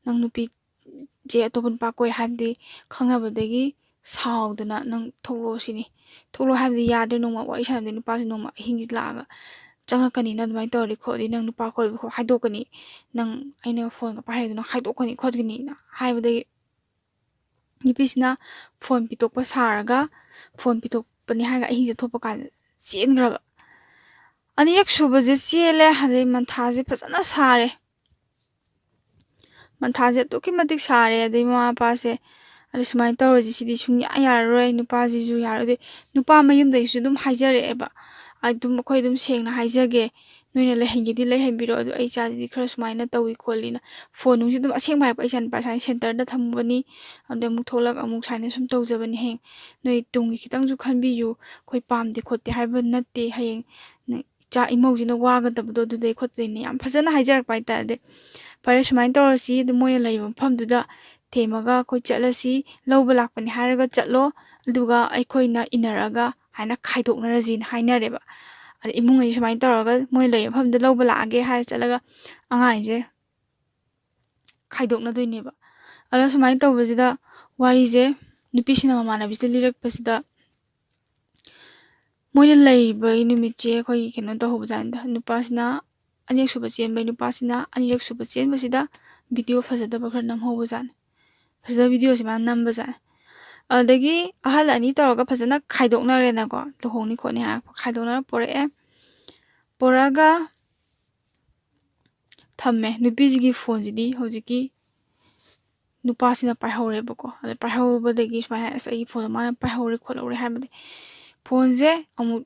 "ꯅꯪ ꯅꯨꯄꯤꯁꯦ ꯑꯇꯣꯞꯄ ꯅꯨꯄꯥ ꯀꯣꯏꯔꯦ" ꯍꯥꯏꯕꯗꯤ ꯈꯪꯅꯕꯗꯒꯤ ꯁꯥꯎꯗꯅ "ꯅꯪ ꯊꯣꯛꯂꯛꯑꯣ ꯁꯤꯅꯤ꯫ ꯊꯣꯛꯂꯛꯑꯣ ꯍꯥꯏꯕꯗꯤ ꯌꯥꯗ꯭ꯔꯦ꯫ ꯅꯣꯡꯃ ꯋꯥꯔꯤ ꯁꯥꯟꯅꯕꯗꯤ ꯅꯨꯄꯥꯁꯦ ꯅꯣꯡꯃ ꯑꯍꯤꯡꯁꯤ ꯂꯥꯛꯑꯒ ꯆꯪꯉꯛꯀꯅꯤ, ꯅꯪ ꯑꯗꯨꯃꯥꯏꯅ ꯇꯧꯔꯗꯤ ꯈꯣꯠꯂꯗꯤ ꯅꯪ ꯅꯨꯄꯥ ꯀꯣꯏꯕ ꯈꯣꯠ ꯍꯥꯏꯗꯣꯛꯀꯅꯤ, ꯅꯪ ꯑꯩꯅ ꯐꯣꯟꯒ ꯄꯥꯏꯍꯜꯂꯗꯤ ꯅꯪ ꯍꯥꯏꯗꯣꯛꯀꯅꯤ ꯈꯣꯠꯀꯅꯤꯅ" ꯍꯥꯏꯕꯗꯒꯤ ꯅꯨꯄꯤꯁꯤꯅ ꯐꯣꯟ ꯄꯤꯊꯣꯛꯄ ꯁꯥꯔꯒ, ꯐꯣꯟ ꯄꯤꯊꯣꯛꯄꯅꯤ ꯍꯥꯏꯔꯒ ꯑꯍꯤꯡꯁꯦ ꯊꯣꯛꯄ ꯀꯥꯟꯗ ꯆꯦꯟꯈ꯭ꯔꯕ꯫ ꯑꯅꯤꯔꯛ ꯁꯨꯕꯁꯦ ꯆꯦꯜꯂꯦ, ꯑꯗꯩ ꯃꯊꯥꯁꯦ ꯐꯖꯅ ꯁꯥꯔꯦ꯫ ꯃꯊꯥꯁꯦ ꯑꯗꯨꯛꯀꯤ ꯃꯇꯤꯛ ꯁꯥꯔꯦ꯫ ꯑꯗꯩ ꯃꯃꯥ ꯃꯄꯥꯁꯦ ꯑꯗꯨ ꯁꯨꯃꯥꯏꯅ ꯇꯧꯔꯁꯤ, ꯁꯤꯗꯤ ꯁꯨꯡꯌꯥ ꯌꯥꯔꯔꯣꯏ, ꯅꯨꯄꯥꯁꯤꯁꯨ ꯌꯥꯔꯣꯏ꯫ ꯑꯗꯨ ꯅꯨꯄꯥ ꯃꯌꯨꯝꯗꯒꯤꯁꯨ ꯑꯗꯨꯝ ꯍꯥꯏꯖꯔꯛꯑꯦꯕ, ꯑꯗꯨꯝ ꯑꯩꯈꯣꯏ ꯑꯗꯨꯝ ꯁꯦꯡꯅ ꯍꯥꯏꯖꯒꯦ, ꯅꯣꯏꯅ ꯂꯩꯍꯟꯒꯦꯗꯤ ꯂꯩꯍꯟꯕꯤꯔꯣ, ꯑꯗꯨ ꯑꯩ ꯏꯆꯥꯁꯤꯗꯤ ꯈꯔ ꯁꯨꯃꯥꯏꯅ ꯇꯧꯏ ꯈꯣꯠꯂꯤꯅ꯫ ꯐꯣꯟ ꯅꯨꯡꯁꯦ ꯑꯗꯨꯝ ꯑꯁꯦꯡꯕ ꯍꯥꯏꯔꯛꯄ, "ꯏꯆꯥ ꯅꯨꯄꯥ ꯁꯨꯃꯥꯏꯅ ꯁꯦꯟꯇꯔꯗ ꯊꯝꯃꯨꯕꯅꯤ, ꯑꯗꯨꯗꯩ ꯑꯃꯨꯛ ꯊꯣꯛꯂꯛ ꯑꯃꯨꯛ ꯁꯨꯃꯥꯏꯅ ꯁꯨꯝ ꯇꯧꯖꯕꯅꯤ, ꯍꯌꯦꯡ ꯅꯣꯏ ꯇꯨꯡꯒꯤ ꯈꯤꯇꯪꯁꯨ ꯈꯟꯕꯤꯌꯨ, ꯑꯩꯈꯣꯏ ꯄꯥꯝꯗꯦ ꯈꯣꯠꯇꯦ ꯍꯥꯏꯕ ꯅꯠꯇꯦ, ꯍꯌꯦꯡ ꯅꯣꯏ ꯏꯆꯥ ꯏꯃꯧꯁꯤꯅ ꯋꯥꯒꯗꯕꯗꯣ ꯑꯗꯨꯗꯩ ꯈꯣꯠꯇꯣꯏꯅꯤ", ꯌꯥꯝ ꯐꯖꯅ ꯍꯥꯏꯖꯔꯛꯄ ꯍꯥꯏꯇꯥꯔꯦ꯫ ꯑꯗꯩ ꯐꯔꯦ, ꯁꯨꯃꯥꯏꯅ ꯇꯧꯔꯁꯤ, ꯑꯗꯨ ꯃꯣꯏꯅ ꯂꯩꯕ ꯃꯐꯝꯗꯨꯗ ꯊꯦꯝꯃꯒ ꯑꯩꯈꯣꯏ ꯆꯠꯂꯁꯤ, ꯂꯧꯕ ꯂꯥꯛꯄꯅꯤ ꯍꯥꯏꯔꯒ ꯆꯠꯂꯣ, ꯑꯗꯨꯒ ꯑꯩꯈꯣꯏꯅ ꯏꯟꯅꯔꯒ ꯍꯥꯏꯅ ꯈꯥꯏꯗꯣꯛꯅꯔꯁꯤꯅ ꯍꯥꯏꯅꯔꯦꯕ꯫ ꯑꯗ ꯏꯃꯨꯡ ꯑꯅꯤ ꯁꯨꯃꯥꯏꯅ ꯇꯧꯔꯒ ꯃꯣꯏ ꯂꯩꯕ ꯃꯐꯝꯗ ꯂꯧꯕ ꯂꯥꯛꯑꯒꯦ ꯍꯥꯏꯔ ꯆꯠꯂꯒ ꯑꯉꯥꯡꯁꯦ ꯈꯥꯏꯗꯣꯛꯅꯗꯣꯏꯅꯦꯕ꯫ ꯑꯗꯣ ꯁꯨꯃꯥꯏꯅ ꯇꯧꯕꯁꯤꯗ ꯋꯥꯔꯤꯁꯦ ꯅꯨꯄꯤꯁꯤꯅ ꯃꯃꯥꯟꯅꯕꯤꯁꯤꯗ ꯂꯤꯔꯛꯄꯁꯤꯗ, ꯃꯣꯏꯅ ꯂꯩꯔꯤꯕ ꯅꯨꯃꯤꯠꯁꯦ ꯑꯩꯈꯣꯏꯒꯤ ꯀꯩꯅꯣ ꯇꯧꯍꯧꯕꯖꯥꯠꯅꯤꯗ, ꯅꯨꯄꯥꯁꯤꯅ ꯑꯅꯤꯔꯛ ꯁꯨꯕ ꯆꯦꯟꯕꯩ, ꯅꯨꯄꯥꯁꯤꯅ ꯑꯅꯤꯔꯛ ꯁꯨꯕ ꯆꯦꯟꯕꯁꯤꯗ ꯚꯤꯗꯤꯑꯣ ꯐꯖꯗꯕ ꯈꯔ ꯅꯝꯍꯧꯕꯖꯥꯠꯅꯤ꯫ ꯐꯖꯗꯕ ꯚꯤꯗꯤꯑꯣꯁꯦ ꯃꯥꯅ ꯅꯝꯕꯖꯥꯠꯅꯤ꯫ ꯑꯗꯨꯗꯒꯤ ꯑꯍꯜ ꯑꯅꯤ ꯇꯧꯔꯒ ꯐꯖꯅ ꯈꯥꯏꯗꯣꯛꯅꯔꯦꯅꯀꯣ, ꯂꯨꯍꯣꯡꯅꯤ ꯈꯣꯠꯅꯤ ꯍꯥꯏꯔꯒ ꯈꯥꯏꯗꯣꯛꯅꯔ ꯄꯣꯔꯛꯑꯦ꯫ ꯄꯣꯔꯛꯑꯒ ꯊꯝꯃꯦ꯫ ꯅꯨꯄꯤꯁꯤꯒꯤ ꯐꯣꯟꯁꯤꯗꯤ ꯍꯧꯖꯤꯛꯀꯤ ꯅꯨꯄꯥꯁꯤꯅ ꯄꯥꯏꯍꯧꯔꯦꯕꯀꯣ꯫ ꯑꯗ ꯄꯥꯏꯍꯧꯕꯗꯒꯤ ꯁꯨꯃꯥꯏꯅ ꯍꯥꯏ, "ꯑꯁ, ꯑꯩꯒꯤ ꯐꯣꯟꯗꯣ ꯃꯥꯅ ꯄꯥꯏꯍꯧꯔꯦ ꯈꯣꯠꯍꯧꯔꯦ" ꯍꯥꯏꯕꯗꯤ ꯐꯣꯟꯁꯦ ꯑꯃꯨꯛ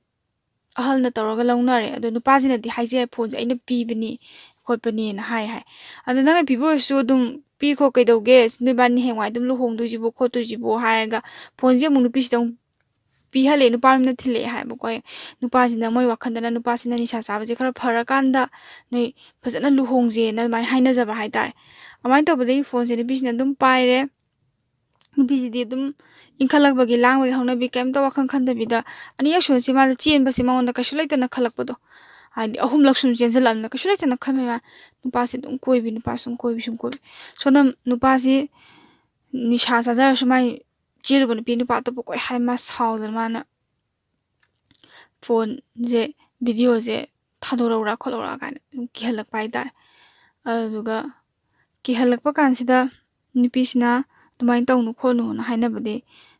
ꯑꯍꯜꯅ ꯇꯧꯔꯒ ꯂꯧꯅꯔꯦ꯫ ꯑꯗꯣ ꯅꯨꯄꯥꯁꯤꯅꯗꯤ ꯍꯥꯏꯖꯩ, "ꯐꯣꯟꯁꯦ ꯑꯩꯅ ꯄꯤꯕꯅꯤ ꯈꯣꯠꯄꯅꯦꯅ" ꯍꯥꯏ ꯍꯥꯏ꯫ ꯑꯗꯣ ꯅꯪꯅ ꯄꯤꯕ ꯑꯣꯏꯔꯁꯨ ꯑꯗꯨꯝ ꯄꯤꯈꯣ, ꯀꯩꯗꯧꯒꯦ? ꯅꯣꯏꯕꯥꯅꯤ ꯍꯌꯦꯡꯋꯥꯏ ꯑꯗꯨꯝ ꯂꯨꯍꯣꯡꯗꯣꯏꯁꯤꯕꯣ ꯈꯣꯠꯇꯣꯏꯁꯤꯕꯣ ꯍꯥꯏꯔꯒ ꯐꯣꯟꯁꯦ ꯑꯃꯨꯛ ꯅꯨꯄꯤꯁꯤꯗ ꯑꯃꯨꯛ ꯄꯤꯍꯜꯂꯦ, ꯅꯨꯄꯥ ꯃꯌꯨꯝꯗ ꯊꯤꯜꯂꯛꯑꯦ ꯍꯥꯏꯕꯀꯣ꯫ ꯅꯨꯄꯥꯁꯤꯅ, ꯃꯣꯏ ꯋꯥꯈꯜꯗꯅ ꯅꯨꯄꯥꯁꯤꯅ ꯅꯤꯁꯥ ꯆꯥꯕꯁꯦ ꯈꯔ ꯐꯔꯀꯥꯟꯗ ꯅꯣꯏ ꯐꯖꯅ ꯂꯨꯍꯣꯡꯁꯦꯅ ꯑꯗꯨꯃꯥꯏꯅ ꯍꯥꯏꯅꯖꯕ ꯍꯥꯏꯇꯥꯔꯦ꯫ ꯑꯗꯨꯃꯥꯏꯅ ꯇꯧꯕꯗꯒꯤ ꯐꯣꯟꯁꯦ ꯅꯨꯄꯤꯁꯤꯅ ꯑꯗꯨꯝ ꯄꯥꯏꯔꯦ꯫ ꯅꯨꯄꯤꯁꯤꯗꯤ ꯑꯗꯨꯝ ꯏꯟꯈꯠꯂꯛꯄꯒꯤ, ꯂꯥꯡꯕꯒꯤ ꯍꯧꯅꯕꯤ ꯀꯩꯝꯇ ꯋꯥꯈꯜ ꯈꯟꯗꯕꯤꯗ, ꯑꯅꯤꯔꯛ ꯁꯨꯅꯁꯤ ꯃꯥꯅ ꯆꯦꯟꯕꯁꯦ ꯃꯉꯣꯟꯗ ꯀꯩꯁꯨ ꯂꯩꯇꯅ ꯈꯜꯂꯛꯄꯗꯣ, ꯍꯥꯏꯗꯤ ꯑꯍꯨꯝꯂꯛ ꯁꯨꯝ ꯆꯦꯟꯁꯤꯜꯂꯛꯑꯕꯅꯤꯅ ꯀꯩꯁꯨ ꯂꯩꯇꯅ ꯈꯟꯕ ꯃꯥ ꯅꯨꯄꯥꯁꯦ ꯑꯗꯨꯝ ꯀꯣꯏꯕꯤ, ꯅꯨꯄꯥ ꯁꯨꯝ ꯀꯣꯏꯕꯤ, ꯁꯨꯝ ꯀꯣꯏꯕꯤ꯫ ꯁꯣꯝꯗ ꯅꯨꯄꯥꯁꯤ ꯅꯤꯁꯥ ꯆꯥꯖꯔꯁꯨ ꯃꯥꯏ ꯆꯦꯜꯂꯨꯕ ꯅꯨꯄꯤ ꯅꯨꯄꯥ ꯑꯇꯣꯞꯄ ꯀꯣꯏ ꯍꯥꯏ ꯃꯥ ꯁꯥꯎꯗꯅ ꯃꯥꯅ ꯐꯣꯟꯁꯦ, ꯚꯤꯗꯤꯑꯣꯁꯦ ꯊꯥꯗꯣꯔꯛꯎꯔꯥ ꯈꯣꯠꯂꯛꯎꯔꯥ ꯀꯥꯏꯅ ꯑꯗꯨꯝ ꯀꯤꯍꯜꯂꯛꯄ ꯍꯥꯏꯇꯥꯔꯦ꯫ ꯑꯗꯨꯗꯨꯒ ꯀꯤꯍꯜꯂꯛꯄ ꯀꯥꯟꯁꯤꯗ ꯅꯨꯄꯤꯁꯤꯅ ꯑꯗꯨꯃꯥꯏꯅ ꯇꯧꯅꯨ ꯈꯣꯠꯅꯨꯅ ꯍꯥꯏꯅꯕꯗꯤ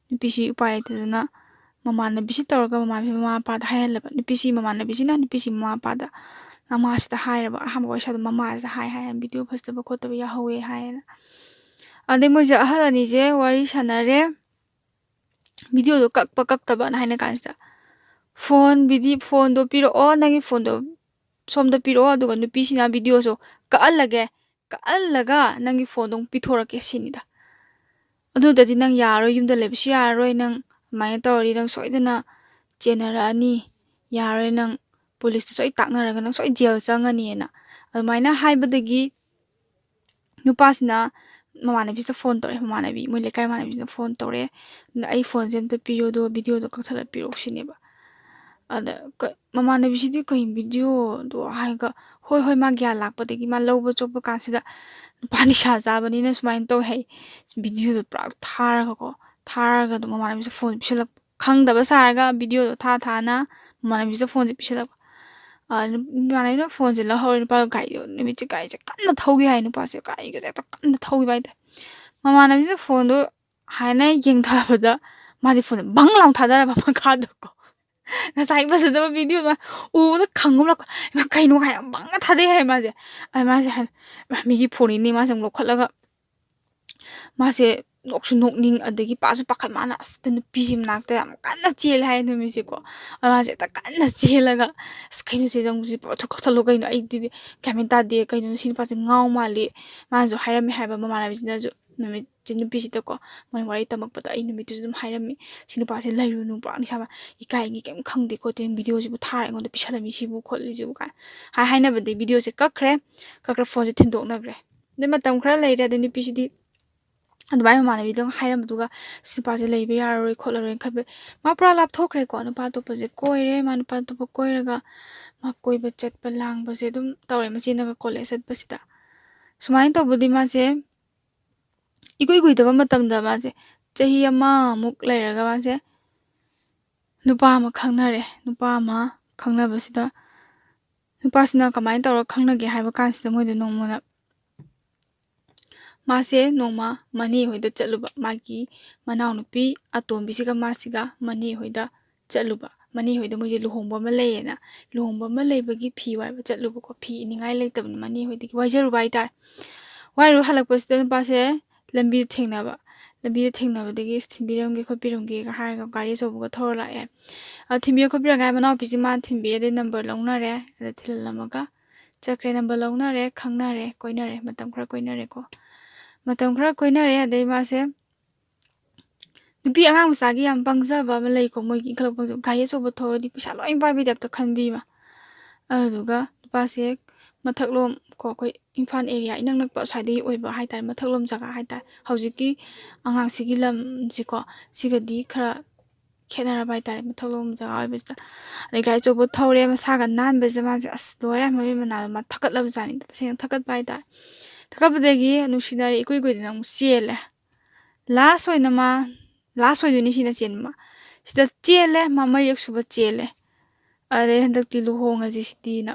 ꯅꯨꯄꯤꯁꯤ ꯎꯄꯥꯏ ꯂꯩꯇꯗꯅ ꯃꯃꯥꯟꯅꯕꯤꯁꯤ ꯇꯧꯔꯒ ꯃꯃꯥꯟꯅꯕꯤ ꯃꯃꯥ ꯃꯄꯥꯗ ꯍꯥꯏꯍꯜꯂꯕ꯫ ꯅꯨꯄꯤꯁꯤ ꯃꯃꯥꯟꯅꯕꯤꯁꯤꯅ ꯅꯨꯄꯤꯁꯤ ꯃꯃꯥ ꯃꯄꯥꯗ, ꯃꯃꯥꯁꯤꯗ ꯍꯥꯏꯔꯕ, ꯑꯍꯥꯟꯕ ꯋꯥꯔꯤ ꯁꯥꯕꯗ ꯃꯃꯥꯁꯤꯗ ꯍꯥꯏ ꯍꯥꯏ, "ꯚꯤꯗꯤꯑꯣ ꯐꯖꯗꯕ ꯈꯣꯠꯇꯕ ꯌꯥꯎꯍꯧꯋꯦ" ꯍꯥꯏꯌꯦꯅ꯫ ꯑꯗꯩ ꯃꯣꯏꯁꯦ ꯑꯍꯜ ꯑꯅꯤꯁꯦ ꯋꯥꯔꯤ ꯁꯥꯟꯅꯔꯦ꯫ ꯚꯤꯗꯤꯑꯣꯗꯣ ꯀꯛꯄ ꯀꯛꯇꯕꯅ ꯍꯥꯏꯅ ꯀꯥꯟꯁꯤꯗ, "ꯐꯣꯟ, ꯚꯤꯗꯤ-, ꯐꯣꯟꯗꯣ ꯄꯤꯔꯛꯑꯣ, ꯅꯪꯒꯤ ꯐꯣꯟꯗꯣ ꯁꯣꯝꯗ ꯄꯤꯔꯛꯑꯣ, ꯑꯗꯨꯒ ꯅꯨꯄꯤꯁꯤꯅ ꯚꯤꯗꯤꯑꯣꯁꯨ ꯀꯛꯍꯜꯂꯒꯦ, ꯀꯛꯍꯜꯂꯒ ꯅꯪꯒꯤ ꯐꯣꯟꯗꯣ ꯑꯃꯨꯛ ꯄꯤꯊꯣꯔꯛꯀꯦ" ꯁꯤꯅꯤꯗ꯫ ꯑꯗꯨꯗꯗꯤ ꯅꯪ ꯌꯥꯔꯣꯏ, ꯌꯨꯝꯗ ꯂꯩꯕꯁꯨ ꯌꯥꯔꯔꯣꯏ, ꯅꯪ ꯑꯗꯨꯃꯥꯏꯅ ꯇꯧꯔꯗꯤ ꯅꯪ ꯁꯣꯏꯗꯅ ꯆꯦꯟꯅꯔꯛꯑꯅꯤ, ꯌꯥꯔꯣꯏ, ꯅꯪ ꯄꯨꯂꯤꯁꯇ ꯁꯣꯏ ꯇꯥꯛꯅꯔꯒ ꯅꯪ ꯁꯣꯏ ꯖꯦꯜ ꯆꯪꯉꯅꯤꯅ ꯑꯗꯨꯃꯥꯏꯅ ꯍꯥꯏꯕꯗꯒꯤ ꯅꯨꯄꯥꯁꯤꯅ ꯃꯃꯥꯟꯅꯕꯤꯁꯤꯗ ꯐꯣꯟ ꯇꯧꯔꯛꯑꯦ, ꯃꯃꯥꯟꯅꯕꯤ, ꯃꯣꯏ ꯂꯩꯀꯥꯏ ꯃꯃꯥꯟꯅꯕꯤꯁꯤꯅ ꯐꯣꯟ ꯇꯧꯔꯛꯑꯦ, "ꯑꯗꯨꯅ ꯑꯩ ꯐꯣꯟꯁꯦ ꯑꯝꯇ ꯄꯤꯌꯣ, ꯑꯗꯨꯒ ꯚꯤꯗꯤꯑꯣꯗꯣ ꯀꯛꯊꯠꯂ ꯄꯤꯔꯛꯑꯣ" ꯁꯤꯅꯦꯕ꯫ ꯑꯗ ꯀ-, ꯃꯃꯥꯟꯅꯕꯤꯁꯤꯗꯤ "ꯀꯩ ꯚꯤꯗꯤꯑꯣꯗꯣ?" ꯍꯥꯏꯔꯒ, "ꯍꯣꯏ, ꯍꯣꯏ, ꯃꯥ ꯒ꯭ꯌꯥꯟ ꯂꯥꯛꯄꯗꯒꯤ ꯃꯥ ꯂꯧꯕ ꯆꯠꯄ ꯀꯥꯟꯁꯤꯗ ꯅꯨꯄꯥ ꯅꯤꯁꯥ ꯆꯥꯕꯅꯤꯅ ꯁꯨꯃꯥꯏꯅ ꯇꯧꯋꯦ" ꯍꯥꯏ꯫ ꯚꯤꯗꯤꯑꯣꯗꯣ ꯄꯨꯔꯥ ꯊꯥꯔꯒꯀꯣ, ꯊꯥꯔꯒ ꯑꯗꯨꯝ ꯃꯃꯥꯟꯅꯕꯤꯁꯤꯗ ꯐꯣꯟ ꯄꯤꯁꯜꯂꯛꯄ, ꯈꯪꯗꯕ ꯁꯥꯔꯒ ꯚꯤꯗꯤꯑꯣꯗꯣ ꯊꯥ ꯊꯥꯅ ꯃꯃꯥꯟꯅꯕꯤꯁꯤꯗ ꯐꯣꯟꯁꯦ ꯄꯤꯁꯜꯂꯛꯄ꯫ ꯑ, ꯅꯨ-, ꯏꯃꯥꯟꯅꯕꯤꯅ ꯐꯣꯟꯁꯦ ꯂꯧꯍꯧꯔꯦ, ꯅꯨꯄꯥꯗꯣ ꯒꯥꯔꯤꯗꯣ, ꯅꯨꯃꯤꯠꯁꯦ ꯒꯥꯔꯤꯁꯦ ꯀꯟꯅ ꯊꯧꯈꯤ ꯍꯥꯏ, ꯅꯨꯄꯥꯁꯦ ꯒꯥꯔꯤꯒꯁꯦ ꯍꯦꯛꯇ ꯀꯟꯅ ꯊꯧꯈꯤꯕ ꯍꯥꯏꯇꯥꯔꯦ꯫ ꯃꯃꯥꯟꯅꯕꯤꯁꯤꯅ ꯐꯣꯟꯗꯣ ꯍꯥꯏꯅ ꯌꯦꯡꯊꯕꯗ ꯃꯥꯗꯤ ꯐꯣꯟꯗꯣ ꯕꯪ ꯂꯥꯎ ꯊꯥꯗꯔꯕ ꯃꯈꯥꯗꯀꯣ꯫ ꯉꯁꯥꯏ ꯐꯖꯗꯕ ꯚꯤꯗꯤꯑꯣꯗꯣ ꯎꯕꯗ ꯈꯪꯉꯨꯝ ꯂꯥꯛꯄ, "ꯏꯃꯥ, ꯀꯩꯅꯣ?" ꯍꯥꯏ ꯕꯪꯒ ꯊꯥꯗꯩ ꯍꯥꯏ ꯃꯥꯁꯦ꯫ ꯑꯗ ꯃꯥꯁꯦ ꯍꯥꯏ, "ꯏꯃꯥ, ꯃꯤꯒꯤ ꯐꯣꯟꯅꯤꯅꯦ", ꯃꯥꯁꯦ ꯑꯃꯨꯛ ꯂꯧꯈꯠꯂꯒ ꯃꯥꯁꯦ ꯅꯣꯛꯁꯨ ꯅꯣꯛꯅꯤꯡ, ꯑꯗꯒꯤ ꯄꯥꯁꯨ ꯄꯥꯈꯠ, ꯃꯥꯅ ꯑꯁ ꯅꯨꯄꯤꯁꯤ ꯃꯅꯥꯛꯇ ꯌꯥꯝ ꯀꯟꯅ ꯆꯦꯜꯂꯦ ꯍꯥꯏ ꯅꯨꯃꯤꯠꯁꯦꯀꯣ꯫ ꯑꯗ ꯃꯥꯁꯦ ꯍꯦꯛꯇ ꯀꯟꯅ ꯆꯦꯜꯂꯒ, "ꯑꯁ ꯀꯩꯅꯣ ꯁꯤꯗ ꯑꯃꯨꯛ ꯁꯤ ꯄꯨꯔꯥ ꯊꯣꯛ-, ꯀꯛꯊꯠꯂꯣ ꯀꯩꯅꯣ, ꯑꯩꯗꯤ ꯒ꯭ꯌꯥꯟ ꯃꯦꯟ ꯇꯥꯗꯦ, ꯀꯩꯅꯣ ꯁꯤ ꯅꯨꯄꯥꯁꯦ ꯉꯥꯎ ꯃꯥꯜꯂꯦ", ꯃꯥꯅꯁꯨ ꯍꯥꯏꯔꯝꯃꯦ ꯍꯥꯏꯕ ꯃꯃꯥꯟꯅꯕꯤꯁꯤꯅꯁꯨ꯫ ꯅꯨꯃꯤꯠꯁꯦ ꯅꯨꯄꯤꯁꯤꯗꯀꯣ ꯃꯣꯏ ꯋꯥꯔꯤ ꯇꯝꯃꯛꯄꯗ ꯑꯩ ꯅꯨꯃꯤꯠꯇꯨꯁꯨ ꯑꯗꯨꯝ ꯍꯥꯏꯔꯝꯃꯤ, "ꯁꯤ ꯅꯨꯄꯥꯁꯦ ꯂꯩꯔꯨꯅꯨ, ꯄꯨꯔꯥ ꯅꯤꯁꯥ ꯏꯀꯥꯏꯒꯤ ꯀꯩꯝ ꯈꯪꯗꯦ ꯈꯣꯠꯇꯦ, ꯚꯤꯗꯤꯑꯣꯁꯤꯕꯨ ꯊꯥꯔ ꯑꯩꯉꯣꯟꯗ ꯄꯤꯁꯜꯂꯝꯃꯤ ꯁꯤꯕꯨ ꯈꯣꯠꯂꯤꯁꯤꯕꯨ" ꯀꯥꯏꯅ ꯍꯥꯏ ꯍꯥꯏꯅꯕꯗꯒꯤ ꯚꯤꯗꯤꯑꯣꯁꯦ ꯀꯛꯈ꯭ꯔꯦ꯫ ꯀꯛꯈ꯭ꯔ ꯐꯣꯟꯁꯦ ꯊꯤꯟꯗꯣꯛꯅꯈ꯭ꯔꯦ꯫ ꯑꯗꯩ ꯃꯇꯝ ꯈꯔ ꯂꯩꯔꯦ, ꯑꯗꯩ ꯅꯨꯄꯤꯁꯤꯗꯤ ꯑꯗꯨꯃꯥꯏꯅ ꯃꯃꯥꯟꯅꯕꯤꯗ ꯍꯥꯏꯔꯝꯕꯗꯨꯒ, "ꯁꯤ ꯅꯨꯄꯥꯁꯦ ꯂꯩꯕ ꯌꯥꯔꯔꯣꯏ ꯈꯣꯠꯂꯔꯣꯏꯅ" ꯈꯟꯕ, ꯃꯥ ꯄꯨꯔꯥ ꯂꯥꯞꯊꯣꯛꯈ꯭ꯔꯦꯀꯣ꯫ ꯅꯨꯄꯥ ꯑꯇꯣꯞꯄꯁꯦ ꯀꯣꯏꯔꯦ, ꯃꯥ ꯅꯨꯄꯥ ꯑꯇꯣꯞꯄ ꯀꯣꯏꯔꯒ ꯃꯥ ꯀꯣꯏꯕ ꯆꯠꯄ ꯂꯥꯡꯕꯁꯦ ꯑꯗꯨꯝ ꯇꯧꯔꯦ, ꯃꯆꯦꯅꯒ ꯀꯣꯂꯦꯖ ꯆꯠꯄꯁꯤꯗ꯫ ꯁꯨꯃꯥꯏꯅ ꯇꯧꯕꯗꯤ ꯃꯥꯁꯦ ꯏꯀꯨꯏ ꯀꯨꯏꯗꯕ ꯃꯇꯝꯗ ꯃꯥꯁꯦ ꯆꯍꯤ ꯑꯃꯃꯨꯛ ꯂꯩꯔꯒ ꯃꯥꯁꯦ ꯅꯨꯄꯥ ꯑꯃ ꯈꯪꯅꯔꯦ꯫ ꯅꯨꯄꯥ ꯑꯃ ꯈꯪꯅꯕꯁꯤꯗ ꯅꯨꯄꯥꯁꯤꯅ ꯀꯃꯥꯏꯅ ꯇꯧꯔꯒ ꯈꯪꯅꯒꯦ ꯍꯥꯏꯕ ꯀꯥꯟꯁꯤꯗ ꯃꯣꯏꯗ ꯅꯣꯡꯃꯅ ꯃꯥꯁꯦ ꯅꯣꯡꯃ ꯃꯅꯦ ꯍꯣꯏꯗ ꯆꯠꯂꯨꯕ, ꯃꯥꯒꯤ ꯃꯅꯥꯎꯅꯨꯄꯤ ꯑꯇꯣꯝꯕꯤꯁꯤꯒ ꯃꯥꯁꯤꯒ ꯃꯅꯦ ꯍꯣꯏꯗ ꯆꯠꯂꯨꯕ꯫ ꯃꯅꯦ ꯍꯣꯏꯗ ꯃꯣꯏꯁꯦ ꯂꯨꯍꯣꯡꯕ ꯑꯃ ꯂꯩꯌꯦꯅ, ꯂꯨꯍꯣꯡꯕ ꯑꯃ ꯂꯩꯕꯒꯤ ꯐꯤ ꯋꯥꯏꯕ ꯆꯠꯂꯨꯕꯀꯣ꯫ ꯐꯤ ꯏꯅꯤꯡꯉꯥꯏ ꯂꯩꯇꯕꯅꯤ, ꯃꯅꯦ ꯍꯣꯏꯗꯒꯤ ꯋꯥꯏꯖꯔꯨꯕ ꯍꯥꯏꯇꯥꯔꯦ꯫ ꯋꯥꯏꯔꯨ ꯍꯜꯂꯛꯄꯁꯤꯗ ꯅꯨꯄꯥꯁꯦ ꯂꯝꯕꯤꯗ ꯊꯦꯡꯅꯕ꯫ ꯂꯝꯕꯤꯗ ꯊꯦꯡꯅꯕꯗꯒꯤ "ꯑꯁ, ꯊꯤꯟꯕꯤꯔꯝꯒꯦ ꯈꯣꯠꯄꯤꯔꯝꯒꯦꯒ" ꯍꯥꯏꯔꯒ ꯒꯥꯔꯤ ꯑꯆꯧꯕꯒ ꯊꯧꯔ ꯂꯥꯛꯑꯦ꯫ ꯑꯗꯣ ꯊꯤꯟꯕꯤꯔ ꯈꯣꯠꯄꯤꯔꯒ ꯃꯅꯥꯎꯄꯤꯁꯦ ꯃꯥꯅ ꯊꯤꯟꯕꯤꯔꯦ, ꯑꯗꯩ ꯅꯝꯕꯔ ꯂꯧꯅꯔꯦ꯫ ꯑꯗ ꯊꯤꯜꯍꯜꯂꯝꯃꯒ ꯆꯠꯈ꯭ꯔꯦ꯫ ꯅꯝꯕꯔ ꯂꯧꯅꯔꯦ, ꯈꯪꯅꯔꯦ, ꯀꯣꯏꯅꯔꯦ, ꯃꯇꯝ ꯈꯔ ꯀꯣꯏꯅꯔꯦꯀꯣ꯫ ꯃꯇꯝ ꯈꯔ ꯀꯣꯏꯅꯔꯦ, ꯑꯗꯩ ꯃꯥꯁꯦ ꯅꯨꯄꯤ ꯑꯉꯥꯡ ꯃꯆꯥꯒꯤ ꯌꯥꯝ ꯄꯪꯖꯕ ꯑꯃ ꯂꯩꯀꯣ, ꯃꯣꯏꯒꯤ ꯏꯟꯈꯠꯂꯛꯄꯁꯨ ꯒꯥꯔꯤ ꯑꯆꯧꯕ ꯊꯧꯔꯗꯤ ꯄꯩꯁꯥ ꯂꯣꯏ ꯄꯥꯏꯕꯩ ꯇꯥꯏꯞꯇ ꯈꯟꯕꯤ ꯑꯃ꯫ ꯑꯗꯨꯗꯨꯒ ꯅꯨꯄꯥꯁꯦ ꯃꯊꯛꯂꯣꯝ ꯀꯣ, ꯑꯩꯈꯣꯏ ꯏꯝꯐꯥꯜ ꯑꯦꯔꯤꯌꯥ ꯏꯅꯛ ꯅꯛꯄ ꯑꯁ꯭ꯋꯥꯏꯗꯒꯤ ꯑꯣꯏꯕ ꯍꯥꯏ ꯇꯥꯔꯦ, ꯃꯊꯛꯂꯣꯝ ꯖꯒꯥ ꯍꯥꯏ ꯇꯥꯔꯦ, ꯍꯧꯖꯤꯛꯀꯤ ꯑꯉꯥꯡꯁꯤꯒꯤ ꯂꯝꯁꯤꯀꯣ, ꯁꯤꯒꯗꯤ ꯈꯔ ꯈꯦꯠꯅꯔꯕ ꯍꯥꯏ ꯇꯥꯔꯦ, ꯃꯊꯛꯂꯣꯝ ꯖꯒꯥ ꯑꯣꯏꯕꯁꯤꯗ꯫ ꯑꯗꯩ ꯒꯥꯔꯤ ꯑꯆꯧꯕ ꯊꯧꯔꯦ, ꯃꯁꯥꯒ ꯅꯥꯟꯕꯁꯤꯗ ꯃꯥꯁꯦ, "ꯑꯁ, ꯂꯣꯏꯔꯦ, ꯃꯃꯤꯠ ꯃꯅꯥꯗꯣ ꯃꯥ ꯊꯛꯀꯠꯂꯕ ꯖꯥꯠꯅꯤꯗ", ꯇꯁꯦꯡꯅ ꯊꯛꯀꯠꯄ ꯍꯥꯏ ꯇꯥꯔꯦ꯫ ꯊꯛꯀꯠꯄꯗꯒꯤ ꯅꯨꯡꯁꯤꯅꯔꯦ ꯏꯀꯨꯏ ꯀꯨꯏꯗꯅ ꯑꯃꯨꯛ ꯆꯦꯜꯂꯦ꯫ ꯂꯥꯁ ꯑꯣꯏꯅ ꯃꯥ, ꯂꯥꯁ ꯑꯣꯏꯗꯣꯏꯅꯤ ꯁꯤꯅ ꯆꯦꯟꯕ꯫ ꯁꯤꯗ ꯆꯦꯜꯂꯦ, ꯃꯥ ꯃꯔꯤꯔꯛ ꯁꯨꯕ ꯆꯦꯜꯂꯦ꯫ ꯑꯗꯩ ꯍꯟꯗꯛꯇꯤ ꯂꯨꯍꯣꯡꯉꯁꯤ ꯁꯤꯗꯤꯅ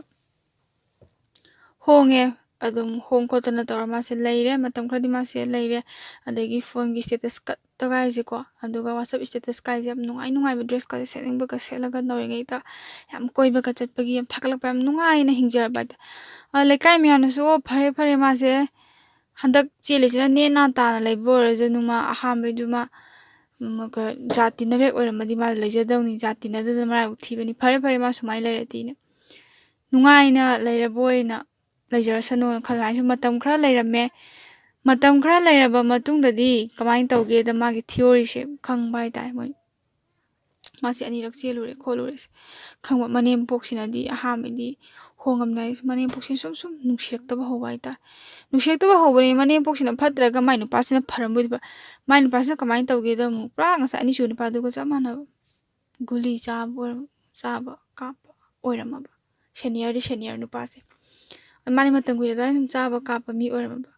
ꯍꯣꯡꯉꯦ꯫ ꯑꯗꯨꯝ ꯍꯣꯡ ꯈꯣꯠꯇꯅ ꯇꯧꯔ ꯃꯥꯁꯦ ꯂꯩꯔꯦ, ꯃꯇꯝ ꯈꯔꯗꯤ ꯃꯥꯁꯦ ꯂꯩꯔꯦ꯫ ꯑꯗꯒꯤ ꯐꯣꯟꯒꯤ ꯁ꯭ꯇꯦꯇꯁ ꯀꯠꯇꯒꯥꯏꯁꯦꯀꯣ, ꯑꯗꯨꯒ WhatsApp ꯁ꯭ꯇꯦꯇꯁ ꯀꯥꯏꯁꯦ ꯌꯥꯝ ꯅꯨꯡꯉꯥꯏ ꯅꯨꯡꯉꯥꯏꯕ ꯗ꯭ꯔꯦꯁꯀꯁꯦ ꯁꯦꯠꯅꯤꯡꯕꯒ ꯁꯦꯠꯂꯒ ꯅꯧꯔꯤꯉꯩꯗ ꯌꯥꯝ ꯀꯣꯏꯕꯒ ꯆꯠꯄꯒꯤ ꯌꯥꯝ ꯊꯥꯒꯠꯂꯛꯄ, ꯌꯥꯝ ꯅꯨꯡꯉꯥꯏꯅ ꯍꯤꯡꯖꯔꯕ ꯍꯥꯏꯇꯥꯔꯦ꯫ ꯑ, ꯂꯩꯀꯥꯏ ꯃꯌꯥꯝꯅꯁꯨ, "ꯑꯣ, ꯐꯔꯦ ꯐꯔꯦ, ꯃꯥꯁꯦ ꯍꯟꯗꯛ ꯆꯦꯜꯂꯤꯁꯤꯅ ꯅꯦꯅꯥ ꯇꯥꯅ ꯂꯩꯕ ꯑꯣꯏꯔꯁꯅꯨ, ꯃꯥ ꯑꯍꯥꯟꯕꯩꯗꯨꯃ, ꯎꯝ, ꯀ-, ꯖꯥꯠ ꯇꯤꯟꯅꯕ ꯍꯦꯛ ꯑꯣꯏꯔꯝꯃꯗꯤ ꯃꯥ ꯂꯩꯖꯗꯧꯅꯤ, ꯖꯥꯠ ꯇꯤꯟꯅꯗꯅ ꯃꯔꯥꯏꯕꯛ ꯊꯤꯕꯅꯤ, ꯐꯔꯦ ꯐꯔꯦ, ꯃꯥ ꯁꯨꯃꯥꯏꯅ ꯂꯩꯔꯗꯤꯅ, ꯅꯨꯡꯉꯥꯏꯅ ꯂꯩꯔꯕꯣꯏꯅ ꯂꯩꯖꯔꯁꯅꯨꯅ" ꯈꯜꯂ ꯍꯥꯏꯁꯨ ꯃꯇꯝ ꯈꯔ ꯂꯩꯔꯝꯃꯦ꯫ ꯃꯇꯝ ꯈꯔ ꯂꯩꯔꯕ ꯃꯇꯨꯡꯗꯗꯤ ꯀꯃꯥꯏꯅ ꯇꯧꯒꯦꯗ, ꯃꯥꯒꯤ ꯊꯤꯑꯣꯔꯤꯁꯦ ꯈꯪꯕ ꯍꯥꯏꯇꯥꯔꯦ꯫ ꯃꯣꯏ, ꯃꯥꯁꯦ ꯑꯅꯤꯔꯛ ꯆꯦꯜꯂꯨꯔꯦ ꯈꯣꯠꯂꯨꯔꯦꯁꯦ ꯈꯪꯕ꯫ ꯃꯅꯦꯝꯄꯣꯛꯁꯤꯅꯗꯤ ꯑꯍꯥꯟꯕꯗꯤ ꯍꯣꯡꯉꯝꯗꯥꯏ ꯃꯅꯦꯝꯄꯣꯛꯁꯤꯅ ꯁꯨꯝ ꯁꯨꯝ ꯅꯨꯡꯁꯤꯔꯛꯇꯕ ꯍꯧꯕ ꯍꯥꯏꯇꯥꯔꯦ꯫ ꯅꯨꯡꯁꯤꯔꯛꯇꯕ ꯍꯧꯕꯅꯤ, ꯃꯅꯦꯝꯄꯣꯛꯁꯤꯅ ꯐꯠꯇ꯭ꯔꯒ ꯃꯥꯏ ꯅꯨꯄꯥꯁꯤꯅ ꯐꯔꯝꯕꯣꯏꯗꯕ꯫ ꯃꯥꯏ ꯅꯨꯄꯥꯁꯤꯅ ꯀꯃꯥꯏꯅ ꯇꯧꯒꯦꯗ, ꯑꯃꯨꯛ ꯄꯨꯔꯥ ꯉꯁꯥꯏ ꯑꯅꯤꯁꯨꯕ ꯅꯨꯄꯥꯗꯨꯒ ꯆꯞ ꯃꯥꯟꯅꯕ꯫ ꯒꯨꯂꯤ ꯆꯥꯕ ꯑꯣꯏꯔꯝ-, ꯆꯥꯕ ꯀꯥꯞꯄ ꯑꯣꯏꯔꯝꯃꯕ꯫ ꯁꯦꯅꯤꯌꯔꯗꯤ ꯁꯦꯅꯤꯌꯔ ꯅꯨꯄꯥꯁꯦ꯫ ꯃꯥꯗꯤ ꯃꯇꯝ ꯀꯨꯏꯅ ꯑꯗꯨꯃꯥꯏꯅ ꯁꯨꯝ ꯆꯥꯕ ꯀꯥꯞꯄ ꯃꯤ ꯑꯣꯏꯔꯝꯃꯕ꯫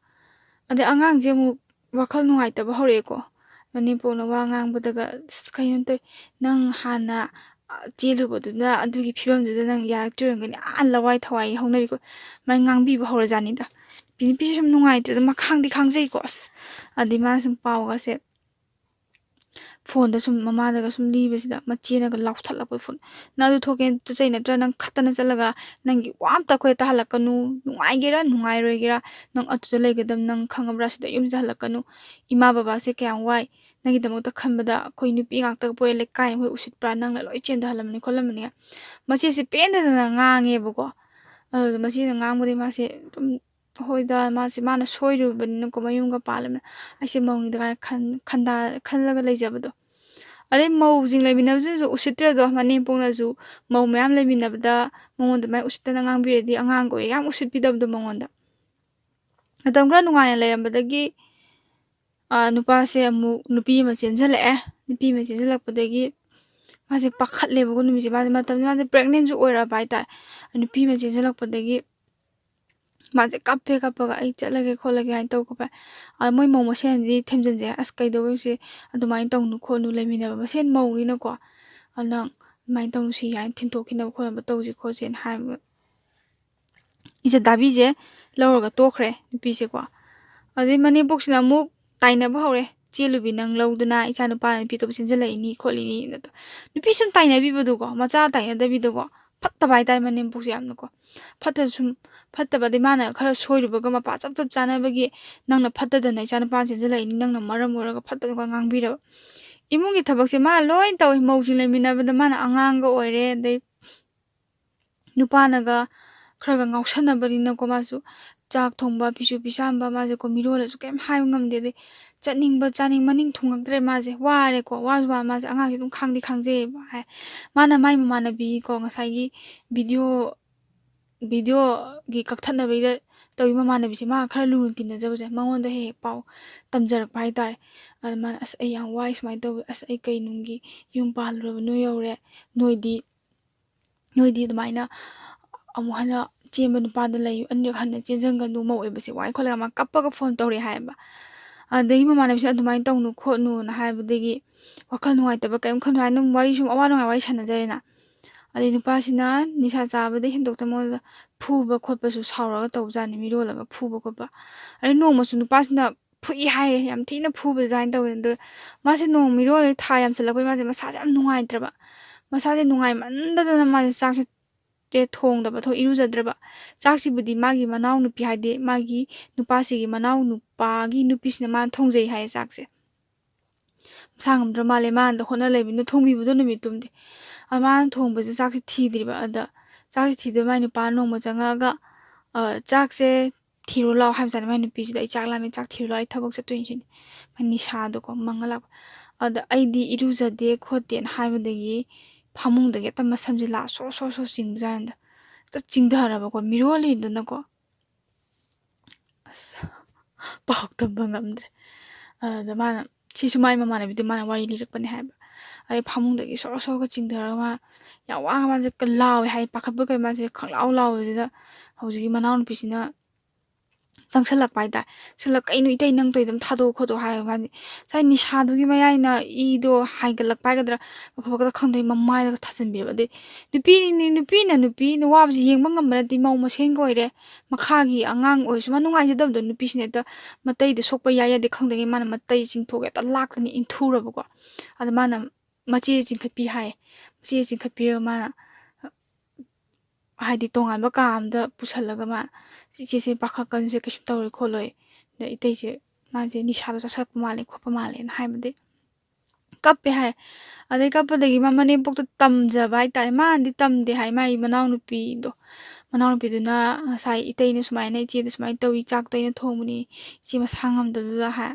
ꯑꯗꯩ ꯑꯉꯥꯡꯁꯦ ꯑꯃꯨꯛ ꯋꯥꯈꯜ ꯅꯨꯡꯉꯥꯏꯇꯕ ꯍꯧꯔꯛꯑꯦꯀꯣ꯫ ꯃꯅꯦꯝꯄꯣꯛꯅ ꯋꯥ ꯉꯥꯡꯕꯗꯒ, "ꯑꯁ, ꯀꯩꯅꯣ ꯇꯧꯏ, ꯅꯪ ꯍꯥꯟꯅ, ꯑ, ꯆꯦꯜꯂꯨꯕꯗꯨꯅ ꯑꯗꯨꯒꯤ ꯐꯤꯕꯝꯗꯨꯗ ꯅꯪ ꯌꯥꯔꯛꯇ꯭ꯔꯤ ꯑꯣꯏꯔꯝꯒꯅꯤ", ꯑꯥ, ꯂꯋꯥꯏ ꯊꯋꯥꯏ ꯍꯧꯅꯕꯤꯀꯣ꯫ ꯃꯥꯏ ꯉꯥꯡꯕꯤꯕ ꯍꯧꯔꯖꯥꯠꯅꯤꯗ꯫ ꯅꯨꯄꯤ, ꯅꯨꯄꯤꯁꯦ ꯁꯨꯝ ꯅꯨꯡꯉꯥꯏꯇ꯭ꯔꯦ, ꯑꯗꯨꯝ ꯃꯈꯥꯡꯗꯤ ꯈꯥꯡꯖꯩꯀꯣ꯫ ꯑꯁ, ꯑꯗꯩ ꯃꯥꯅ ꯁꯨꯝ ꯄꯥꯎꯒꯁꯦ ꯐꯣꯟꯗ ꯁꯨꯝ ꯃꯃꯥꯗꯒ ꯁꯨꯝ ꯂꯤꯕꯁꯤꯗ ꯃꯆꯦꯅꯒ ꯂꯥꯎꯊꯠꯂꯛꯄ ꯐꯣꯟ, "ꯅꯪ ꯑꯗꯨ ꯊꯣꯛꯀꯦ ꯆꯠꯆꯩ ꯅꯠꯇ꯭ꯔꯥ? ꯅꯪ ꯈꯠꯇꯅ ꯆꯠꯂꯒ ꯅꯪꯒꯤ ꯋꯥ ꯑꯝꯇ ꯑꯩꯈꯣꯏꯗ ꯇꯥꯍꯜꯂꯛꯀꯅꯨ, ꯅꯨꯡꯉꯥꯏꯒꯦꯔꯥ ꯅꯨꯡꯉꯥꯏꯔꯣꯏꯒꯦꯔꯥ, ꯅꯪ ꯑꯗꯨꯗ ꯂꯩꯒꯗꯕ, ꯅꯪ ꯈꯪꯉꯕ꯭ꯔꯥ? ꯁꯤꯗ ꯌꯨꯝꯁꯤꯗ ꯍꯜꯂꯛꯀꯅꯨ, ꯏꯃꯥ ꯕꯕꯥꯁꯦ ꯀꯌꯥꯝ ꯋꯥꯏ, ꯅꯪꯒꯤꯗꯃꯛꯇ ꯈꯟꯕꯗ ꯑꯩꯈꯣꯏ ꯅꯨꯄꯤ ꯉꯥꯛꯇꯒ ꯄꯣꯛꯑꯦ, ꯂꯩꯀꯥꯏꯅ ꯑꯩꯈꯣꯏ ꯎꯁꯤꯠꯄ꯭ꯔꯥ, ꯅꯪꯅ ꯂꯣꯏ ꯆꯦꯟꯊꯍꯜꯂꯝꯕꯅꯤ ꯈꯣꯠꯂꯝꯕꯅꯤ"꯫ ꯃꯆꯦꯁꯦ ꯄꯦꯟꯗꯗꯅ ꯉꯥꯡꯉꯦꯕꯀꯣ꯫ ꯑꯗꯨꯗ ꯃꯆꯦꯅ ꯉꯥꯡꯕꯗꯤ ꯃꯥꯁꯦ ꯑꯗꯨꯝ ꯍꯣꯏꯗ, ꯃꯥꯁꯦ, ꯃꯥꯅ ꯁꯣꯏꯔꯨꯕꯅꯤꯅꯀꯣ, ꯃꯌꯨꯝꯒ ꯄꯥꯜꯂꯕꯅꯤꯅ ꯑꯩꯁꯦ ꯃꯧꯅꯤꯗ ꯀꯥꯏꯅ ꯈꯟ-, ꯈꯟꯗꯥ-, ꯈꯜꯂꯒ ꯂꯩꯖꯕꯗꯣ꯫ ꯑꯗꯩ ꯃꯧꯁꯤꯡ ꯂꯩꯃꯤꯟꯅꯕꯁꯤꯅꯁꯨ ꯎꯁꯤꯠꯇ꯭ꯔꯦꯗꯣ, ꯃꯅꯦꯝꯄꯣꯛꯅꯁꯨ ꯃꯧ ꯃꯌꯥꯝ ꯂꯩꯃꯤꯟꯅꯕꯗ ꯃꯉꯣꯟꯗ ꯑꯗꯨꯃꯥꯏꯅ ꯎꯁꯤꯠꯇꯅ ꯉꯥꯡꯕꯤꯔꯗꯤ, ꯑꯉꯥꯡꯒ ꯑꯣꯏꯔꯦ ꯌꯥꯝ ꯎꯁꯤꯠꯄꯤꯗꯕꯗꯣ ꯃꯉꯣꯟꯗ꯫ ꯃꯇꯝ ꯈꯔ ꯅꯨꯡꯉꯥꯏꯅ ꯂꯩꯔꯝꯕꯗꯒꯤ, ꯑ, ꯅꯨꯄꯥꯁꯦ ꯑꯃꯨꯛ ꯅꯨꯄꯤ ꯑꯃ ꯆꯦꯟꯁꯤꯜꯂꯛꯑꯦ꯫ ꯅꯨꯄꯤ ꯑꯃ ꯆꯦꯟꯁꯤꯜꯂꯛꯄꯗꯒꯤ ꯃꯥꯁꯦ ꯄꯥꯈꯠꯂꯦꯕꯀꯣ ꯅꯨꯃꯤꯠꯁꯦ꯫ ꯃꯥꯁꯦ ꯃꯇꯝꯁꯦ ꯃꯥꯁꯦ pregnantꯁꯨ ꯑꯣꯏꯔꯛꯑꯕ ꯍꯥꯏꯇꯥꯔꯦ꯫ ꯅꯨꯄꯤ ꯑꯃ ꯆꯦꯟꯁꯤꯜꯂꯛꯄꯗꯒꯤ ꯃꯥꯁꯦ ꯀꯞꯄꯦ, ꯀꯞꯄꯒ "ꯑꯩ ꯆꯠꯂꯒꯦ ꯈꯣꯠꯂꯒꯦ" ꯍꯥꯏꯅ ꯇꯧ ꯈꯣꯠꯄ꯫ ꯑꯗ ꯃꯣꯏ ꯃꯧ ꯃꯁꯦꯟꯗꯤ ꯊꯦꯝꯖꯤꯟꯁꯦ, "ꯑꯁ, ꯀꯩꯗꯧꯕꯩꯁꯦ ꯑꯗꯨꯃꯥꯏꯅ ꯇꯧꯅꯨ ꯈꯣꯠꯅꯨ, ꯂꯩꯃꯤꯟꯅꯕ ꯃꯁꯦꯟ ꯃꯧꯅꯤꯅꯀꯣ, ꯑꯗꯨ ꯅꯪ ꯑꯗꯨꯃꯥꯏꯅ ꯇꯧꯅꯨ, ꯁꯤ ꯍꯥꯏꯅ ꯊꯤꯟꯗꯣꯛꯈꯤꯅꯕ ꯈꯣꯠꯅꯕ ꯇꯧꯁꯤ ꯈꯣꯠꯁꯦꯅ" ꯍꯥꯏꯕ꯫ ꯏꯆꯠ ꯗꯥꯕꯤꯁꯦ ꯂꯧꯔꯒ ꯇꯣꯛꯈ꯭ꯔꯦ ꯅꯨꯄꯤꯁꯦꯀꯣ꯫ ꯑꯗꯩ ꯃꯅꯦꯝꯄꯣꯛꯁꯤꯅ ꯑꯃꯨꯛ ꯇꯥꯏꯅꯕ ꯍꯧꯔꯦ, "ꯆꯦꯜꯂꯨꯕꯤ ꯅꯪ ꯂꯧꯗꯅ ꯏꯆꯥ ꯅꯨꯄꯥꯅ ꯅꯨꯄꯤ ꯑꯇꯣꯞꯄ ꯆꯦꯟꯁꯤꯜꯂꯛꯏꯅꯤ ꯈꯣꯠꯂꯤꯅꯤ" ꯑꯗꯣ ꯅꯨꯄꯤ ꯁꯨꯝ ꯇꯥꯏꯅꯕꯤꯕꯗꯣꯀꯣ, ꯃꯆꯥ ꯇꯥꯏꯅꯗꯕꯤꯗꯀꯣ, ꯐꯠꯇꯕ ꯍꯥꯏꯇꯥꯔꯦ ꯃꯅꯦꯝꯄꯣꯛꯁꯦ ꯌꯥꯝꯅꯀꯣ꯫ ꯐꯠꯇꯕ ꯁꯨꯝ, ꯐꯠꯇꯕꯗꯤ ꯃꯥꯅ ꯈꯔ ꯁꯣꯏꯔꯨꯕꯒ ꯃꯄꯥ ꯆꯞ ꯆꯞ ꯆꯥꯅꯕꯒꯤ "ꯅꯪꯅ ꯐꯠꯇꯗꯅ ꯏꯆꯥ ꯅꯨꯄꯥꯅ ꯆꯦꯟꯁꯤꯜꯂꯛꯏꯅꯤ, ꯅꯪꯅ ꯃꯔꯝ ꯑꯣꯏꯔꯒ" ꯐꯠꯇꯕꯒ ꯉꯥꯡꯕꯤꯔꯕ꯫ ꯏꯃꯨꯡꯒꯤ ꯊꯕꯛꯁꯦ ꯃꯥ ꯂꯣꯏ ꯇꯧꯏ, ꯃꯧꯁꯤꯡ ꯂꯩꯃꯤꯟꯅꯕꯗ ꯃꯥꯅ ꯑꯉꯥꯡꯒ ꯑꯣꯏꯔꯦ, ꯑꯗꯩ ꯅꯨꯄꯥꯅꯒ ꯈꯔꯒ ꯉꯥꯎꯁꯟꯅꯕꯅꯤꯅꯀꯣ, ꯃꯥꯁꯨ ꯆꯥꯛ ꯊꯣꯡꯕ, ꯐꯤꯁꯨ ꯐꯤꯁꯥꯝꯕ, ꯃꯥꯁꯦꯀꯣ ꯃꯤꯔꯣꯜꯂꯁꯨ ꯀꯩꯝ ꯍꯥꯏꯕ ꯉꯝꯗꯦ꯫ ꯑꯗꯩ ꯆꯠꯅꯤꯡꯕ ꯆꯥꯅꯤꯡ ꯃꯅꯤꯡ ꯊꯨꯡꯉꯛꯇ꯭ꯔꯦ ꯃꯥꯁꯦ, ꯋꯥꯔꯦꯀꯣ, ꯋꯥꯁꯨ ꯋꯥ ꯃꯥꯁꯦ ꯑꯉꯥꯡꯁꯦ ꯑꯗꯨꯝ ꯈꯥꯡꯗꯤ ꯈꯥꯡꯖꯩꯌꯦꯕ ꯍꯥꯏ꯫ ꯃꯥꯅ ꯃꯥꯏ ꯃꯃꯥꯟꯅꯕꯤꯀꯣ ꯉꯁꯥꯏꯒꯤ video, videoꯒꯤ ꯀꯛꯊꯠꯅꯕꯒꯤꯗ ꯇꯧꯔꯤ ꯃꯃꯥꯟꯅꯕꯤꯁꯦ, ꯃꯥꯒ ꯈꯔ ꯂꯨꯅ ꯇꯤꯟꯅꯖꯕꯁꯦ, ꯃꯉꯣꯟꯗ ꯍꯦꯛ ꯍꯦꯛ ꯄꯥꯎ ꯇꯝꯖꯔꯛꯄ ꯍꯥꯏꯇꯥꯔꯦ꯫ ꯑꯗ ꯃꯥꯅ "ꯑꯁ, ꯑꯩ ꯌꯥꯝ ꯋꯥꯏ ꯁꯨꯃꯥꯏꯅ ꯇꯧꯕ, ꯑꯁ, ꯑꯩ ꯀꯩ ꯅꯨꯡꯒꯤ ꯌꯨꯝ ꯄꯥꯜꯂꯨꯔꯕꯅꯣ ꯌꯧꯔꯦ, ꯅꯣꯏꯗꯤ ꯅꯣꯏꯗꯤ ꯑꯗꯨꯃꯥꯏꯅ ꯑꯃꯨꯛ ꯍꯟꯅ ꯆꯦꯟꯕ ꯅꯨꯄꯥꯗ ꯂꯩꯌꯨ, ꯑꯅꯤꯔꯛ ꯍꯟꯅ ꯆꯦꯟꯖꯟꯒꯅꯨ, ꯃꯧ ꯑꯣꯏꯕꯁꯦ ꯋꯥꯏ" ꯈꯣꯠꯂꯒ ꯃꯥ ꯀꯞꯄꯒ phone ꯇꯧꯔꯛꯑꯦ ꯍꯥꯏꯌꯦꯕ꯫ ꯑꯗꯒꯤ ꯃꯃꯥꯟꯅꯕꯤꯁꯤꯅ "ꯑꯗꯨꯃꯥꯏꯅ ꯇꯧꯅꯨ ꯈꯣꯠꯅꯨꯅ" ꯍꯥꯏꯕꯗꯒꯤ ꯋꯥꯈꯜ ꯅꯨꯡꯉꯥꯏꯇꯕ ꯀꯔꯤꯝ ꯈꯟꯅꯨ ꯍꯥꯏ, ꯑꯗꯨꯝ ꯋꯥꯔꯤ ꯁꯨꯝ ꯑꯋꯥ ꯅꯨꯡꯉꯥꯏ ꯋꯥꯔꯤ ꯁꯥꯟꯅꯖꯔꯦꯅ꯫ ꯑꯗꯩ ꯅꯨꯄꯥꯁꯤꯅ ꯅꯤꯁꯥ ꯆꯥꯕꯗ ꯍꯦꯟꯗꯣꯛꯇꯅ ꯃꯉꯣꯟꯗ ꯐꯨꯕ ꯈꯣꯠꯄꯁꯨ ꯁꯥꯎꯔꯒ ꯇꯧꯕꯖꯥꯠꯅꯤ, ꯃꯤꯔꯣꯜꯂꯒ ꯐꯨꯕ ꯈꯣꯠꯄ꯫ ꯑꯗꯩ ꯅꯣꯡꯃꯁꯨ ꯅꯨꯄꯥꯁꯤꯅ ꯐꯨꯏ ꯍꯥꯏꯌꯦ, ꯌꯥꯝ ꯊꯤꯅ ꯐꯨꯕ ꯑꯗꯨꯃꯥꯏꯅ ꯇꯧꯋꯦ꯫ ꯑꯗꯣ ꯃꯥꯁꯦ ꯅꯣꯡ ꯃꯤꯔꯣꯜ ꯊꯥ ꯌꯥꯝꯁꯜꯂꯛꯄꯩ ꯃꯥꯁꯦ ꯃꯁꯥꯁꯦ ꯌꯥꯝ ꯅꯨꯡꯉꯥꯏꯇ꯭ꯔꯕ꯫ ꯃꯁꯥꯁꯦ ꯅꯨꯡꯉꯥꯏꯃꯟꯗꯗꯅ ꯃꯥꯁꯦ ꯆꯥꯛꯁꯦ ꯊꯣꯡꯗꯕ, ꯊꯣꯡ ꯏꯔꯨꯖꯗ꯭ꯔꯕ꯫ ꯆꯥꯛꯁꯤꯕꯨꯗꯤ ꯃꯥꯒꯤ ꯃꯅꯥꯎꯅꯨꯄꯤ, ꯍꯥꯏꯗꯤ ꯃꯥꯒꯤ ꯅꯨꯄꯥꯁꯤꯒꯤ ꯃꯅꯥꯎ ꯅꯨꯄꯥꯒꯤ ꯅꯨꯄꯤꯁꯤꯅ ꯃꯥꯅ ꯊꯣꯡꯖꯩ ꯍꯥꯏꯌꯦ ꯆꯥꯛꯁꯦ꯫ ꯃꯁꯥ ꯉꯝꯗ꯭ꯔ ꯃꯥꯜꯂꯦ, ꯃꯥꯅꯗ ꯍꯣꯠꯅ ꯂꯩꯕꯅꯤꯅ ꯊꯣꯡꯕꯤꯕꯗꯣ ꯅꯨꯃꯤꯠꯇꯨꯝꯗꯤ꯫ ꯑꯗ ꯃꯥꯅ ꯊꯣꯡꯕꯁꯦ ꯆꯥꯛꯁꯦ ꯊꯤꯗ꯭ꯔꯤꯕ꯫ ꯑꯗ ꯆꯥꯛꯁꯦ ꯊꯤꯗꯕ ꯃꯥꯏ ꯅꯨꯄꯥ ꯅꯣꯡꯃ ꯆꯪꯉꯛꯑꯒ, "ꯑ, ꯆꯥꯛꯁꯦ ꯊꯤꯔꯨ ꯂꯥꯎ" ꯍꯥꯏꯕꯖꯥꯠꯅꯤ ꯃꯥꯏ ꯅꯨꯄꯤꯁꯤꯗ꯫ "ꯑꯩ ꯆꯥꯛ ꯂꯥꯝꯃꯦ, ꯆꯥꯛ ꯊꯤꯔꯨ ꯂꯥꯎ, ꯑꯩ ꯊꯕꯛ ꯆꯠꯇꯣꯏꯅꯤ" ꯁꯤꯅꯤ꯫ ꯃꯥꯏ ꯅꯤꯁꯥꯗꯣꯀꯣ ꯃꯪꯉ ꯂꯥꯛꯄ꯫ ꯑꯗ "ꯑꯩꯗꯤ ꯏꯔꯨꯖꯗꯦ ꯈꯣꯠꯇꯦꯅ" ꯍꯥꯏꯕꯗꯒꯤ ꯐꯃꯨꯡꯗꯒꯤ ꯍꯦꯛꯇ ꯃꯁꯝꯁꯦ ꯂꯥꯛ ꯁꯣꯔ ꯁꯣꯔ ꯁꯣꯔ ꯆꯤꯡꯕꯖꯥꯠꯅꯤꯗ꯫ ꯍꯦꯛꯇ ꯆꯤꯡꯊꯔꯕꯀꯣ, ꯃꯤꯔꯣꯜꯂꯤꯗꯅꯀꯣ꯫ ꯑꯁ, ꯄꯥꯎ ꯇꯝꯕ ꯉꯝꯗ꯭ꯔꯦ꯫ ꯑꯗ ꯃꯥꯅ, ꯁꯤꯁꯨ ꯃꯥꯏ ꯃꯃꯥꯟꯅꯕꯤꯗꯨ ꯃꯥꯅ ꯋꯥꯔꯤ ꯂꯤꯔꯛꯄꯅꯦ ꯍꯥꯏꯕ꯫ ꯑꯗꯩ ꯐꯃꯨꯡꯗꯒꯤ ꯁꯣꯔ ꯁꯣꯔꯒ ꯆꯤꯡꯊꯔꯒ ꯃꯥ ꯌꯥꯝ ꯋꯥꯅ ꯃꯥꯁꯦ ꯀ-, ꯂꯥꯎꯋꯦ ꯍꯥꯏ, ꯄꯥꯈꯠꯄ ꯀꯩ ꯃꯥꯁꯦ ꯈꯪꯂꯥꯎ ꯂꯥꯎꯕꯁꯤꯗ ꯍꯧꯖꯤꯛꯀꯤ ꯃꯅꯥꯎꯅꯨꯄꯤꯁꯤꯅ ꯆꯪꯁꯜꯂꯛꯄ ꯍꯥꯏꯇꯥꯔꯦ꯫ ꯆꯪꯁꯜꯂꯛ-, "ꯀꯩꯅꯣ ꯏꯇꯩ, ꯅꯪ ꯇꯧꯔꯤꯗꯣ ꯑꯝ ꯊꯥꯗꯣꯛꯑꯣ ꯈꯣꯠꯇꯣꯛꯑꯣ" ꯍꯥꯏꯔꯒ ꯃꯥꯗꯤ ꯉꯁꯥꯏ ꯅꯤꯁꯥꯗꯨꯒꯤ ꯃꯌꯥꯏꯅ ꯏꯗꯣ ꯍꯥꯏꯒꯠꯂꯛꯄ ꯍꯥꯏꯒꯗ꯭ꯔꯥ, ꯃꯐꯝ ꯈꯛꯇ ꯈꯪꯗꯦ, ꯃꯃꯥꯏꯗꯒ ꯊꯥꯖꯤꯟꯕꯤꯔꯕ꯫ ꯑꯗꯩ ꯅꯨꯄꯤꯅꯤ, ꯅꯨꯄꯤꯅ ꯅꯨꯄꯤꯅ ꯋꯥꯕꯁꯦ ꯌꯦꯡꯕ ꯉꯝꯕ ꯅꯠꯇꯦ, ꯃꯧ ꯃꯁꯦꯟꯒ ꯑꯣꯏꯔꯦ, ꯃꯈꯥꯒꯤ ꯑꯉꯥꯡ ꯑꯣꯏꯔꯁꯨ ꯃꯥ ꯅꯨꯡꯉꯥꯏꯖꯗꯕꯗꯣ, ꯅꯨꯄꯤꯁꯤꯅ ꯍꯦꯛꯇ ꯃꯇꯩꯗ ꯁꯣꯛꯄ ꯌꯥꯏ ꯌꯥꯗꯦ ꯈꯪꯗꯉꯩ ꯃꯥꯅ ꯃꯇꯩ ꯆꯤꯡꯊꯣꯛꯑꯒ ꯍꯦꯛꯇ ꯂꯥꯛꯇꯅ ꯏꯟꯊꯨꯔꯕꯀꯣ꯫ ꯑꯗ ꯃꯥꯅ ꯃꯆꯦ ꯆꯤꯡꯈꯠꯄꯤ ꯍꯥꯏ꯫ ꯃꯆꯦ ꯆꯤꯡꯈꯠꯄꯤꯔꯒ ꯃꯥꯅ, ꯍꯥꯏꯗꯤ, ꯇꯣꯉꯥꯟꯕ ꯀꯥ ꯑꯝꯗ ꯄꯨꯁꯜꯂꯒ ꯃꯥ, "ꯏꯆꯦꯁꯦ ꯄꯥꯈꯠꯀꯅꯨꯁꯦ, ꯀꯩꯁꯨ ꯇꯧꯔꯣꯏ ꯈꯣꯠꯂꯣꯏ, ꯑꯗ ꯏꯇꯩꯁꯦ ꯃꯥꯁꯦ ꯅꯤꯁꯥꯗꯣ ꯆꯥꯁꯜꯂꯛꯄ ꯃꯥꯜꯂꯦ ꯈꯣꯠꯄ ꯃꯥꯜꯂꯦꯅ" ꯍꯥꯏꯕꯗꯤ ꯀꯞꯄꯦ ꯍꯥꯏ꯫ ꯑꯗꯩ ꯀꯞꯄꯗꯒꯤ ꯃꯥ ꯃꯅꯦꯝꯄꯣꯛꯇ ꯇꯝꯖꯕ ꯍꯥꯏꯇꯥꯔꯦ꯫ ꯃꯥꯅꯗꯤ ꯇꯝꯗꯦ ꯍꯥꯏ, ꯃꯥꯒꯤ ꯃꯅꯥꯎꯅꯨꯄꯤꯗꯣ, ꯃꯅꯥꯎꯅꯨꯄꯤꯗꯨꯅ ꯉꯁꯥꯏ ꯏꯇꯩꯅ ꯁꯨꯃꯥꯏꯅ, "ꯏꯆꯦꯗ ꯁꯨꯃꯥꯏꯅ ꯇꯧꯏ, ꯆꯥꯛꯇꯣ ꯑꯩꯅ ꯊꯣꯡꯕꯅꯤ, ꯏꯆꯦ ꯃꯁꯥ ꯉꯝꯗꯕꯗꯨꯗ" ꯍꯥꯏ꯫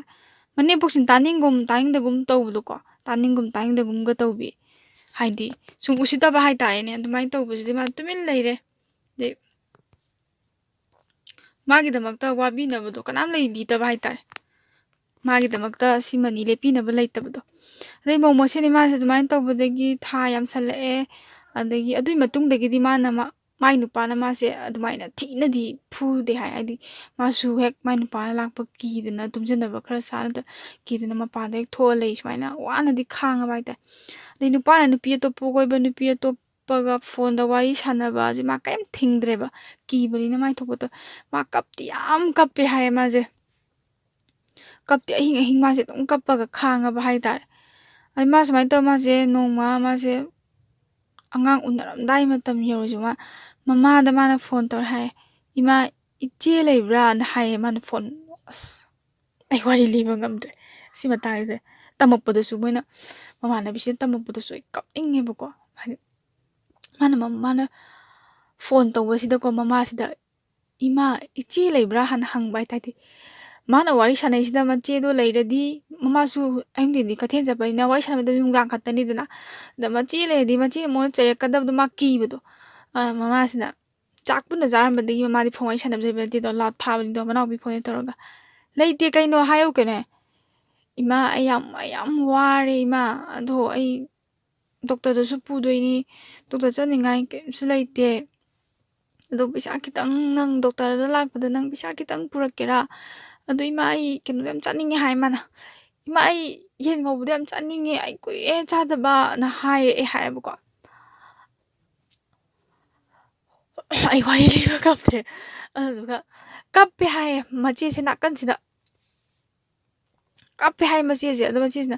ꯃꯅꯦꯝꯄꯣꯛꯁꯤꯅ ꯇꯥꯅꯤꯡꯒꯨꯝ ꯇꯥꯅꯤꯡꯗꯒꯨꯝ ꯇꯧꯕꯗꯣꯀꯣ, ꯇꯥꯅꯤꯡꯒꯨꯝ ꯇꯥꯅꯤꯡꯗꯒꯨꯝꯒ ꯇꯧꯕꯤ꯫ ꯍꯥꯏꯗꯤ, ꯁꯨꯝ ꯎꯁꯤꯠꯇꯕ ꯍꯥꯏꯇꯥꯔꯦꯅꯦ꯫ ꯑꯗꯨꯃꯥꯏꯅ ꯇꯧꯕꯁꯤꯗꯤ ꯃꯥ ꯇꯨꯃꯤꯟ ꯂꯩꯔꯦ꯫ ꯑꯗꯩ ꯃꯥꯒꯤꯗꯃꯛꯇ ꯋꯥꯕꯤꯅꯕꯗꯣ ꯀꯅꯥꯝ ꯂꯩꯕꯤꯗꯕ ꯍꯥꯏꯇꯥꯔꯦ꯫ ꯃꯥꯒꯤꯗꯃꯛꯇ ꯁꯤꯃꯅꯤ ꯂꯦꯞꯄꯤꯅꯕ ꯂꯩꯇꯕꯗꯣ꯫ ꯑꯗꯩ ꯃꯧ ꯃꯁꯦꯟ ꯏꯃꯥꯁꯦ ꯑꯗꯨꯃꯥꯏꯅ ꯇꯧꯕꯗꯒꯤ ꯊꯥ ꯌꯥꯝꯁꯜꯂꯛꯑꯦ꯫ ꯑꯗꯒꯤ ꯑꯗꯨꯒꯤ ꯃꯇꯨꯡꯗꯒꯤꯗꯤ ꯃꯥꯅ ꯃꯥ-, ꯃꯥꯏ ꯅꯨꯄꯥꯅ ꯃꯥꯁꯦ ꯑꯗꯨꯃꯥꯏꯅ ꯊꯤꯅꯗꯤ ꯐꯨꯗꯦ ꯍꯥꯏ꯫ ꯍꯥꯏꯗꯤ ꯃꯥꯁꯨ ꯍꯦꯛ ꯃꯥꯏ ꯅꯨꯄꯥꯅ ꯂꯥꯛꯄ ꯀꯤꯗꯅ, ꯇꯨꯝꯖꯟꯅꯕ ꯈꯔ ꯆꯥ ꯅꯠꯇ꯭ꯔ ꯀꯤꯗꯅ ꯃꯄꯥꯟꯗ ꯍꯦꯛ ꯊꯣꯛꯑ ꯂꯩ꯫ ꯁꯨꯃꯥꯏꯅ ꯋꯥꯅꯗꯤ ꯈꯥꯡꯉꯕ ꯍꯥꯏꯇꯥꯔꯦ꯫ ꯑꯗꯩ ꯅꯨꯄꯥꯅ ꯅꯨꯄꯤ ꯑꯇꯣꯞꯄ ꯀꯣꯏꯕ, ꯅꯨꯄꯤ ꯑꯇꯣꯞꯄꯒ ꯐꯣꯟꯗ ꯋꯥꯔꯤ ꯁꯥꯟꯅꯕꯁꯦ ꯃꯥ ꯀꯔꯤꯝ ꯊꯤꯡꯗ꯭ꯔꯦꯕ, ꯀꯤꯕꯅꯤꯅ ꯃꯥꯏ ꯊꯣꯛꯄꯗꯣ꯫ ꯃꯥ ꯀꯞꯇꯤ ꯌꯥꯝ ꯀꯞꯄꯦ ꯍꯥꯏꯌꯦ ꯃꯥꯁꯦ꯫ ꯀꯞꯇꯦ꯫ ꯑꯍꯤꯡ ꯑꯍꯤꯡ ꯃꯥꯁꯦ ꯑꯗꯨꯝ ꯀꯞꯄꯒ ꯈꯥꯡꯉꯕ ꯍꯥꯏꯇꯥꯔꯦ꯫ ꯑꯗꯩ ꯃꯥ ꯁꯨꯃꯥꯏꯅ ꯇꯧꯔ, ꯃꯥꯁꯦ ꯅꯣꯡꯃ ꯃꯥꯁꯦ ꯑꯉꯥꯡ ꯎꯅꯔꯝꯗꯥꯏ ꯃꯇꯝ ꯌꯧꯔꯁꯨ ꯃꯥ ꯃꯃꯥꯗ ꯃꯥꯅ ꯐꯣꯟ ꯇꯧꯔ ꯍꯥꯏ, "ꯏꯃꯥ, ꯏꯆꯦ ꯂꯩꯕ꯭ꯔꯥꯅ?" ꯍꯥꯏꯌꯦ ꯃꯥꯅ ꯐꯣꯟ꯫ ꯑꯁ, ꯑꯩ ꯋꯥꯔꯤ ꯂꯤꯕ ꯉꯝꯗ꯭ꯔꯦ ꯁꯤ ꯃꯇꯥꯡꯁꯤꯗ꯫ ꯇꯝꯃꯛꯄꯗꯁꯨ ꯃꯣꯏꯅ, ꯃꯃꯥꯟꯅꯕꯤꯁꯤꯅ ꯇꯝꯃꯛꯄꯗꯁꯨ ꯑꯩ ꯀꯞꯅꯤꯡꯉꯦꯕꯀꯣ꯫ ꯍꯥꯏꯗꯤ ꯃꯥꯅ ꯃ-, ꯃꯥꯅ ꯐꯣꯟ ꯇꯧꯕꯁꯤꯗꯀꯣ ꯃꯃꯥꯁꯤꯗ, "ꯏꯃꯥ, ꯏꯆꯦ ꯂꯩꯕ꯭ꯔꯥ?" ꯍꯥꯟꯅ ꯍꯪꯕ ꯍꯥꯏꯇꯥꯔꯦ꯫ ꯃꯥꯅ ꯋꯥꯔꯤ ꯁꯥꯟꯅꯩꯁꯤꯗ ꯃꯆꯦꯗꯣ ꯂꯩꯔꯗꯤ, ꯃꯃꯥꯁꯨ ꯑꯌꯨꯛ ꯅꯨꯡꯊꯤꯟꯗꯤ ꯀꯩꯊꯦꯜ ꯆꯠꯄꯅꯤꯅ ꯋꯥꯔꯤ ꯁꯥꯟꯅꯕꯗ ꯅꯨꯡꯗꯥꯡ ꯈꯛꯇꯅꯤꯗꯅ꯫ ꯑꯗ ꯃꯆꯦ ꯂꯩꯔꯗꯤ ꯃꯆꯦꯅ ꯃꯉꯣꯟꯗ ꯆꯩꯔꯛꯀꯗꯕꯗꯣ ꯃꯥ ꯀꯤꯕꯗꯣ꯫ ꯑ, ꯃꯃꯥꯁꯤꯅ ꯆꯥꯛ ꯄꯨꯟꯅ ꯆꯥꯔꯝꯕꯗꯒꯤ ꯃꯃꯥꯗꯤ ꯐꯣꯟ ꯋꯥꯔꯤ ꯁꯥꯟꯅꯕꯁꯦ ꯍꯩꯕ ꯅꯠꯇꯦꯗꯣ, ꯂꯥꯎꯠ ꯊꯥꯕꯅꯤꯗꯣ, ꯃꯅꯥꯎꯄꯤ ꯐꯣꯟꯗ ꯇꯧꯔꯒ꯫ "ꯂꯩꯇꯦ, ꯀꯩꯅꯣ ꯍꯥꯏꯌꯨ ꯀꯩꯅꯣ꯫ ꯏꯃꯥ, ꯑꯩ ꯌꯥꯝ, ꯑꯩ ꯌꯥꯝ ꯋꯥꯔꯦ ꯏꯃꯥ꯫ ꯑꯗꯣ ꯑꯩ ꯗꯣꯛꯇꯔꯗꯁꯨ ꯄꯨꯗꯣꯏꯅꯤ꯫ ꯗꯣꯛꯇꯔ ꯆꯠꯅꯤꯡꯉꯥꯏ ꯀꯩꯝꯁꯨ ꯂꯩꯇꯦ꯫ ꯑꯗꯣ ꯄꯩꯁꯥ ꯈꯤꯇꯪ, ꯅꯪ ꯗꯣꯛꯇꯔꯗ ꯂꯥꯛꯄꯗ ꯅꯪ ꯄꯩꯁꯥ ꯈꯤꯇꯪ ꯄꯨꯔꯛꯀꯦꯔꯥ? ꯑꯗꯣ ꯏꯃꯥ, ꯑꯩ ꯀꯩꯅꯣꯗꯣ ꯌꯥꯝ ꯆꯥꯅꯤꯡꯉꯦ" ꯍꯥꯏ ꯃꯥꯅ꯫ "ꯏꯃꯥ, ꯑꯩ ꯌꯦꯟ ꯉꯧꯕꯗꯣ ꯌꯥꯝ ꯆꯥꯅꯤꯡꯉꯦ, ꯑꯩ ꯀꯨꯏꯔꯦ ꯆꯥꯗꯕꯅ" ꯍꯥꯏꯔꯛꯑꯦ ꯍꯥꯏꯌꯦꯕꯀꯣ꯫ ꯑꯩ ꯋꯥꯔꯤ ꯂꯤꯕ ꯉꯝꯗ꯭ꯔꯦ꯫ ꯑꯗꯨꯗꯨꯒ ꯀꯞꯄꯦ ꯍꯥꯏꯌꯦ ꯃꯆꯦꯁꯦ ꯅꯥꯀꯟꯁꯤꯗ꯫ ꯀꯞꯄꯦ ꯍꯥꯏ ꯃꯆꯦꯁꯦ꯫ ꯑꯗꯣ ꯃꯆꯦꯁꯤꯅ,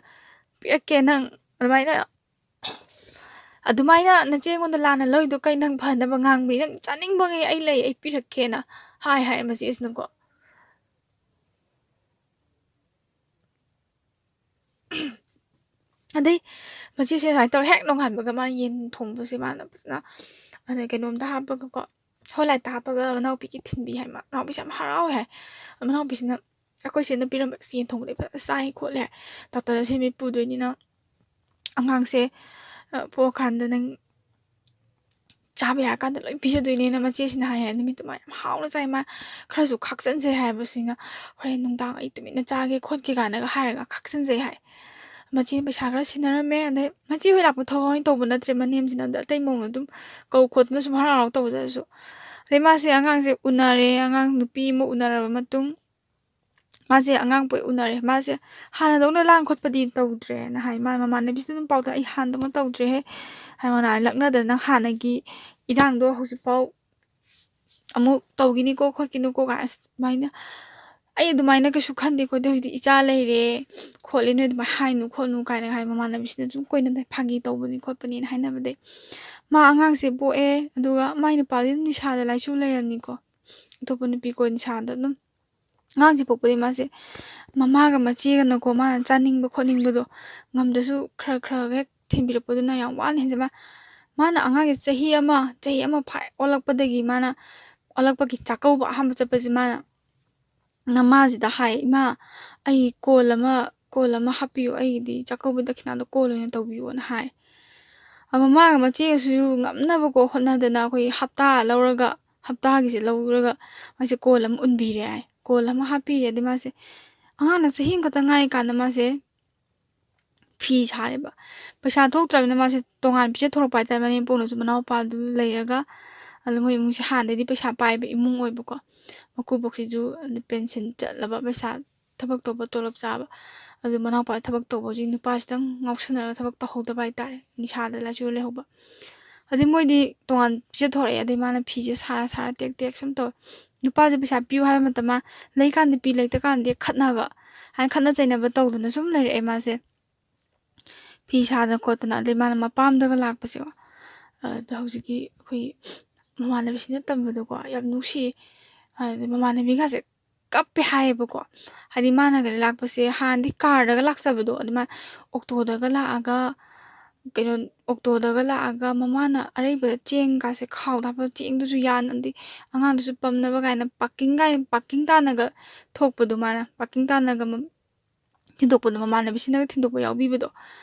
"ꯄꯤꯔꯛꯀꯦ ꯅꯪ ꯑꯗꯨꯃꯥꯏꯅ, ꯑꯗꯨꯃꯥꯏꯅ ꯅꯆꯦ ꯑꯩꯉꯣꯟꯗ ꯂꯥꯟꯅ ꯂꯧꯔꯤꯗꯣ ꯀꯩ? ꯅꯪ ꯐꯅꯕ ꯉꯥꯡꯕꯅꯤ꯫ ꯅꯪ ꯆꯥꯅꯤꯡꯕꯉꯩ ꯑꯩ ꯂꯩ, ꯑꯩ ꯄꯤꯔꯛꯀꯦꯅ" ꯍꯥꯏ ꯍꯥꯏ ꯃꯆꯦꯁꯤꯅꯀꯣ꯫ ꯑꯗꯩ ꯃꯆꯦꯁꯦ ꯁꯨꯃꯥꯏꯅ ꯇꯧꯔꯦ, ꯍꯦꯛ ꯅꯣꯡꯉꯥꯟꯕꯒ ꯃꯥꯅ ꯌꯦꯟ ꯊꯣꯡꯕꯁꯦ ꯃꯥꯅ ꯐꯖꯅ, ꯑꯗ ꯀꯩꯅꯣꯝꯗ ꯍꯥꯞꯄꯒꯀꯣ, ꯍꯣꯠ ꯂꯥꯏꯠꯇ ꯍꯥꯞꯄꯒ ꯃꯅꯥꯎꯄꯤꯒꯤ ꯊꯤꯟꯕꯤ ꯍꯥꯏ꯫ ꯃ-, ꯃꯅꯥꯎꯄꯤꯁꯦ ꯌꯥꯝ ꯍꯔꯥꯎꯋꯦ ꯍꯥꯏ꯫ ꯃꯅꯥꯎꯄꯤꯁꯤꯅ, "ꯑꯩꯈꯣꯏ ꯆꯦꯅ ꯄꯤꯔꯝꯕ ꯌꯦꯟ ꯊꯣꯡꯕꯗꯤ ꯐꯖꯅ ꯆꯥꯏ ꯈꯣꯠꯂꯦ ꯍꯥꯏ꯫ ꯗꯥꯛꯇꯔꯗ ꯁꯦꯝꯕꯤ ꯄꯨꯗꯣꯏꯅꯤꯅ ꯑꯉꯥꯡꯁꯦ, ꯑ, ꯄꯣꯛꯑꯀꯥꯟꯗ ꯅꯪ ꯆꯥꯕ ꯌꯥꯔꯀꯥꯟꯗ ꯂꯣꯏ ꯄꯤꯖꯗꯣꯏꯅꯦꯅ" ꯃꯆꯦꯁꯤꯅ ꯍꯥꯏ ꯍꯥꯏ꯫ ꯅꯨꯃꯤꯠꯇꯨ ꯃꯥ ꯌꯥꯝ ꯍꯥꯎꯅ ꯆꯥꯏ꯫ ꯃꯥ ꯈꯔꯁꯨ ꯈꯥꯛꯆꯟꯖꯩ ꯍꯥꯏꯕꯁꯤꯅ, "ꯍꯣꯔꯦꯟ ꯅꯨꯡꯗꯥꯡ ꯑꯩ ꯇꯨꯃꯤꯟꯅ ꯆꯥꯒꯦ ꯈꯣꯠꯀꯦ" ꯀꯥꯏꯅꯒ ꯍꯥꯏꯔꯒ ꯈꯥꯛꯆꯟꯖꯩ ꯍꯥꯏ꯫ ꯃꯆꯦꯅ ꯄꯩꯁꯥ ꯈꯔ ꯁꯤꯟꯅꯔꯝꯃꯦ꯫ ꯑꯗꯩ ꯃꯆꯦ ꯍꯣꯏ ꯂꯥꯛꯄ ꯊꯕꯛ ꯑꯣꯏꯅ ꯇꯧꯕ ꯅꯠꯇ꯭ꯔꯦ, ꯃꯅꯦꯝꯁꯤꯅ꯫ ꯑꯗ ꯑꯇꯩ ꯃꯧꯅ ꯑꯗꯨꯝ ꯀꯧ ꯈꯣꯠꯇꯅ ꯁꯨꯝ ꯍꯔꯥꯎ ꯍꯔꯥꯎ ꯇꯧꯕꯗꯁꯨ꯫ ꯑꯗꯩ ꯃꯥꯁꯦ ꯑꯉꯥꯡꯁꯦ ꯎꯅꯔꯦ, ꯑꯉꯥꯡ ꯅꯨꯄꯤ ꯑꯃ ꯎꯅꯔꯕ ꯃꯇꯨꯡ, ꯃꯥꯁꯦ ꯑꯉꯥꯡ ꯄꯣꯛ ꯎꯅꯔꯦ꯫ ꯃꯥꯁꯦ ꯍꯥꯟꯅꯗꯧꯅ ꯂꯥꯡ ꯈꯣꯠꯄꯗꯤ ꯇꯧꯗ꯭ꯔꯦꯅ ꯍꯥꯏ꯫ ꯃꯥ ꯃꯃꯥꯟꯅꯕꯤꯁꯤꯅ ꯑꯗꯨꯝ ꯄꯥꯎ ꯇꯥꯛ, "ꯑꯩ ꯍꯥꯟꯅꯗꯧꯅ ꯇꯧꯗ꯭ꯔꯦꯍꯦ" ꯍꯥꯏ꯫ ꯃꯃꯥꯟꯅꯕꯤ ꯂꯛꯅꯗꯅ ꯍꯥꯟꯅꯒꯤ ꯏꯔꯥꯡꯗꯣ ꯍꯧꯖꯤꯛꯐꯥꯎ ꯑꯃꯨꯛ ꯇꯧꯈꯤꯅꯤꯀꯣ ꯈꯣꯠꯈꯤꯅꯤꯀꯣ ꯀꯥꯏ ꯑꯁ ꯑꯗꯨꯃꯥꯏꯅ "ꯑꯩ ꯑꯗꯨꯃꯥꯏꯅ ꯀꯩꯁꯨ ꯈꯟꯗꯦ ꯈꯣꯠꯇꯦ, ꯍꯧꯖꯤꯛꯇꯤ ꯏꯆꯥ ꯂꯩꯔꯦ ꯈꯣꯠꯂꯦ, ꯅꯣꯏ ꯑꯗꯨꯃꯥꯏꯅ ꯍꯥꯏꯅꯨ ꯈꯣꯠꯅꯨ" ꯀꯥꯏꯅ ꯍꯥꯏ꯫ ꯃꯃꯥꯟꯅꯕꯤꯁꯤꯅ ꯁꯨꯝ ꯀꯣꯏꯅꯗ ꯐꯥꯒꯤ ꯇꯧꯕꯅꯤ ꯈꯣꯠꯄꯅꯤꯅ ꯍꯥꯏꯅꯕꯗꯩ ꯃꯥ ꯑꯉꯥꯡꯁꯦ ꯄꯣꯛꯑꯦ, ꯑꯗꯨꯒ ꯃꯥꯏ ꯅꯨꯄꯥꯗꯤ ꯑꯗꯨꯝ ꯅꯤꯁꯥꯗ ꯂꯥꯏꯆꯨ ꯂꯩꯔꯝꯅꯤꯀꯣ, ꯑꯇꯣꯞꯄ ꯅꯨꯄꯤ ꯀꯣꯏ ꯅꯤꯁꯥꯗ ꯑꯗꯨꯝ꯫ ꯑꯉꯥꯡꯁꯦ ꯄꯣꯛꯄꯗꯤ ꯃꯥꯁꯦ ꯃꯃꯥꯒ ꯃꯆꯦꯒꯅꯀꯣ, ꯃꯥꯅ ꯆꯥꯅꯤꯡꯕ ꯈꯣꯠꯅꯤꯡꯕꯗꯣ ꯉꯝꯗꯁꯨ ꯈꯔ ꯈꯔ ꯍꯦꯛ ꯊꯦꯝꯕꯤꯔꯛꯄꯗꯨꯅ ꯌꯥꯝ ꯋꯥꯅ ꯍꯦꯟꯖꯕ꯫ ꯃꯥꯅ ꯑꯉꯥꯡꯁꯦ ꯆꯍꯤ ꯑꯃ, ꯆꯍꯤ ꯑꯃ ꯐꯥꯏ ꯑꯣꯜꯂꯛꯄꯗꯒꯤ ꯃꯥꯅ ꯑꯣꯜꯂꯛꯄꯒꯤ ꯆꯥꯛꯀꯧꯕ ꯑꯍꯥꯟꯕ ꯆꯠꯄꯁꯦ ꯃꯥꯅ ꯅꯃꯥꯁꯤꯗ ꯍꯥꯏ, "ꯏꯃꯥ, ꯑꯩ ꯀꯣꯜ ꯑꯃ, ꯀꯣꯜ ꯑꯃ ꯍꯥꯞꯄꯤꯌꯨ, ꯑꯩꯒꯤꯗꯤ ꯆꯥꯛꯀꯧꯕ ꯗꯈꯤꯅꯥꯗꯣ ꯀꯣꯜ ꯑꯣꯏꯅ ꯇꯧꯕꯤꯌꯨꯅ" ꯍꯥꯏ꯫ ꯑ, ꯃꯃꯥꯒ ꯃꯆꯦꯒꯁꯨ ꯉꯝꯅꯕꯀꯣ ꯍꯣꯠꯅꯗꯅ ꯑꯩꯈꯣꯏ ꯍꯞꯇꯥ ꯂꯧꯔꯒ, ꯍꯞꯇꯥꯒꯤꯁꯦ ꯂꯧꯔꯒ ꯃꯥꯁꯦ ꯀꯣꯜ ꯑꯃ ꯎꯟꯕꯤꯔꯦ ꯍꯥꯏ꯫ ꯀꯣꯜ ꯑꯃ ꯍꯥꯞꯄꯤꯔꯦ꯫ ꯑꯗꯩ ꯃꯥꯁꯦ ꯑꯉꯥꯡꯅ ꯆꯍꯤ ꯑꯃꯈꯛꯇ ꯉꯥꯏꯔꯤꯀꯥꯟꯗ ꯃꯥꯁꯦ ꯐꯤ ꯁꯥꯔꯦꯕ꯫ ꯄꯩꯁꯥ ꯊꯣꯛꯇ꯭ꯔꯕꯅꯤꯅ ꯃꯥꯁꯦ ꯇꯣꯉꯥꯟ ꯄꯤꯖꯊꯣꯔꯛꯄ ꯍꯥꯏꯇꯥꯔꯦ, ꯃꯅꯦꯝꯄꯣꯛꯅꯁꯨ ꯃꯅꯥꯎꯄꯥꯗꯨ ꯂꯩꯔꯒ꯫ ꯑꯗꯣ ꯃꯣꯏ ꯏꯃꯨꯡꯁꯦ ꯍꯥꯟꯅꯗꯩꯗꯤ ꯄꯩꯁꯥ ꯄꯥꯏꯕ ꯏꯃꯨꯡ ꯑꯣꯏꯕꯀꯣ꯫ ꯃꯀꯨꯕꯣꯛꯁꯤꯁꯨ ꯄꯦꯟꯁꯤꯟ ꯆꯠꯂꯕ, ꯄꯩꯁꯥ ꯊꯕꯛ ꯇꯧꯕ ꯇꯣꯂꯣꯞ ꯆꯥꯕ꯫ ꯑꯗꯨ ꯃꯅꯥꯎꯄꯥ ꯊꯕꯛ ꯇꯧꯕꯁꯤ ꯅꯨꯄꯥꯁꯤꯗꯪ ꯉꯥꯎꯁꯟꯅꯔꯒ ꯊꯕꯛ ꯇꯧꯍꯧꯗꯕ ꯍꯥꯏꯇꯥꯔꯦ, ꯅꯤꯁꯥꯗ ꯂꯥꯏꯆꯨ ꯂꯩꯍꯧꯕ꯫ ꯑꯗꯩ ꯃꯣꯏꯗꯤ ꯇꯣꯉꯥꯟ ꯄꯤꯖꯊꯣꯔꯛꯑꯦ꯫ ꯑꯗꯩ ꯃꯥꯅ ꯐꯤꯁꯦ ꯁꯥꯔ ꯁꯥꯔ ꯇꯦꯛ ꯇꯦꯛ ꯁꯨꯝ ꯇꯧꯋꯦ꯫ ꯅꯨꯄꯥꯁꯦ ꯄꯩꯁꯥ ꯄꯤꯌꯨ ꯍꯥꯏꯕ ꯃꯇꯝꯗ ꯂꯩꯀꯥꯟꯗ ꯄꯤ, ꯂꯩꯇꯀꯥꯟꯗꯤ ꯈꯠꯅꯕ, ꯍꯥꯏꯅ ꯈꯠꯅ ꯆꯩꯅꯕ ꯇꯧꯗꯅ ꯁꯨꯝ ꯂꯩꯔꯛꯑꯦ ꯃꯥꯁꯦ꯫ ꯐꯤ ꯁꯥꯗꯅ ꯈꯣꯠꯇꯅ, ꯑꯗꯩ ꯃꯥꯅ ꯃꯄꯥꯝꯗꯒ ꯂꯥꯛꯄꯁꯦꯀꯣ, ꯑꯗ ꯍꯧꯖꯤꯛꯀꯤ ꯑꯩꯈꯣꯏ ꯃꯃꯥꯟꯅꯕꯤꯁꯤꯅ ꯇꯝꯕꯗꯀꯣ ꯌꯥꯝ ꯅꯨꯡꯁꯤꯌꯦ꯫ ꯑꯗꯩ ꯃꯃꯥꯟꯅꯕꯤꯒꯁꯦ ꯀꯞꯄꯦ ꯍꯥꯏꯌꯦꯕꯀꯣ꯫ ꯍꯥꯏꯗꯤ ꯃꯥꯅꯒ ꯂꯥꯛꯄꯁꯦ ꯍꯥꯟꯅꯗꯤ ꯀꯥꯔꯗꯒ ꯂꯥꯛꯆꯕꯗꯣ, ꯑꯗꯨꯃꯥꯏꯅ ꯑꯣꯛꯇꯣꯗꯒ ꯂꯥꯛꯑꯒ, ꯀꯩꯅꯣ, ꯑꯣꯛꯇꯣꯗꯒ ꯂꯥꯛꯑꯒ ꯃꯃꯥꯅ ꯑꯔꯩꯕ ꯆꯦꯡꯒꯥꯁꯦ ꯈꯥꯎꯗ ꯍꯥꯞꯄ, ꯆꯦꯡꯗꯨꯁꯨ ꯌꯥꯟ, ꯑꯗꯩ ꯑꯉꯥꯡꯗꯨꯁꯨ ꯄꯝꯅꯕ ꯀꯥꯏꯅ ꯄꯥꯔꯀꯤꯡ ꯀꯥꯏꯅ, ꯄꯥꯔꯀꯤꯡ ꯇꯥꯟꯅꯒ ꯊꯣꯛꯄꯗꯣ, ꯃꯥꯅ ꯄꯥꯔꯀꯤꯡ ꯇꯥꯟꯅꯒ ꯃ-, ꯊꯤꯟꯗꯣꯛꯄꯗꯣ, ꯃꯃꯥꯟꯅꯕꯤꯁꯤꯅꯒ ꯊꯤꯟꯗꯣꯛꯄ ꯌꯥꯎꯕꯤꯕꯗꯣ꯫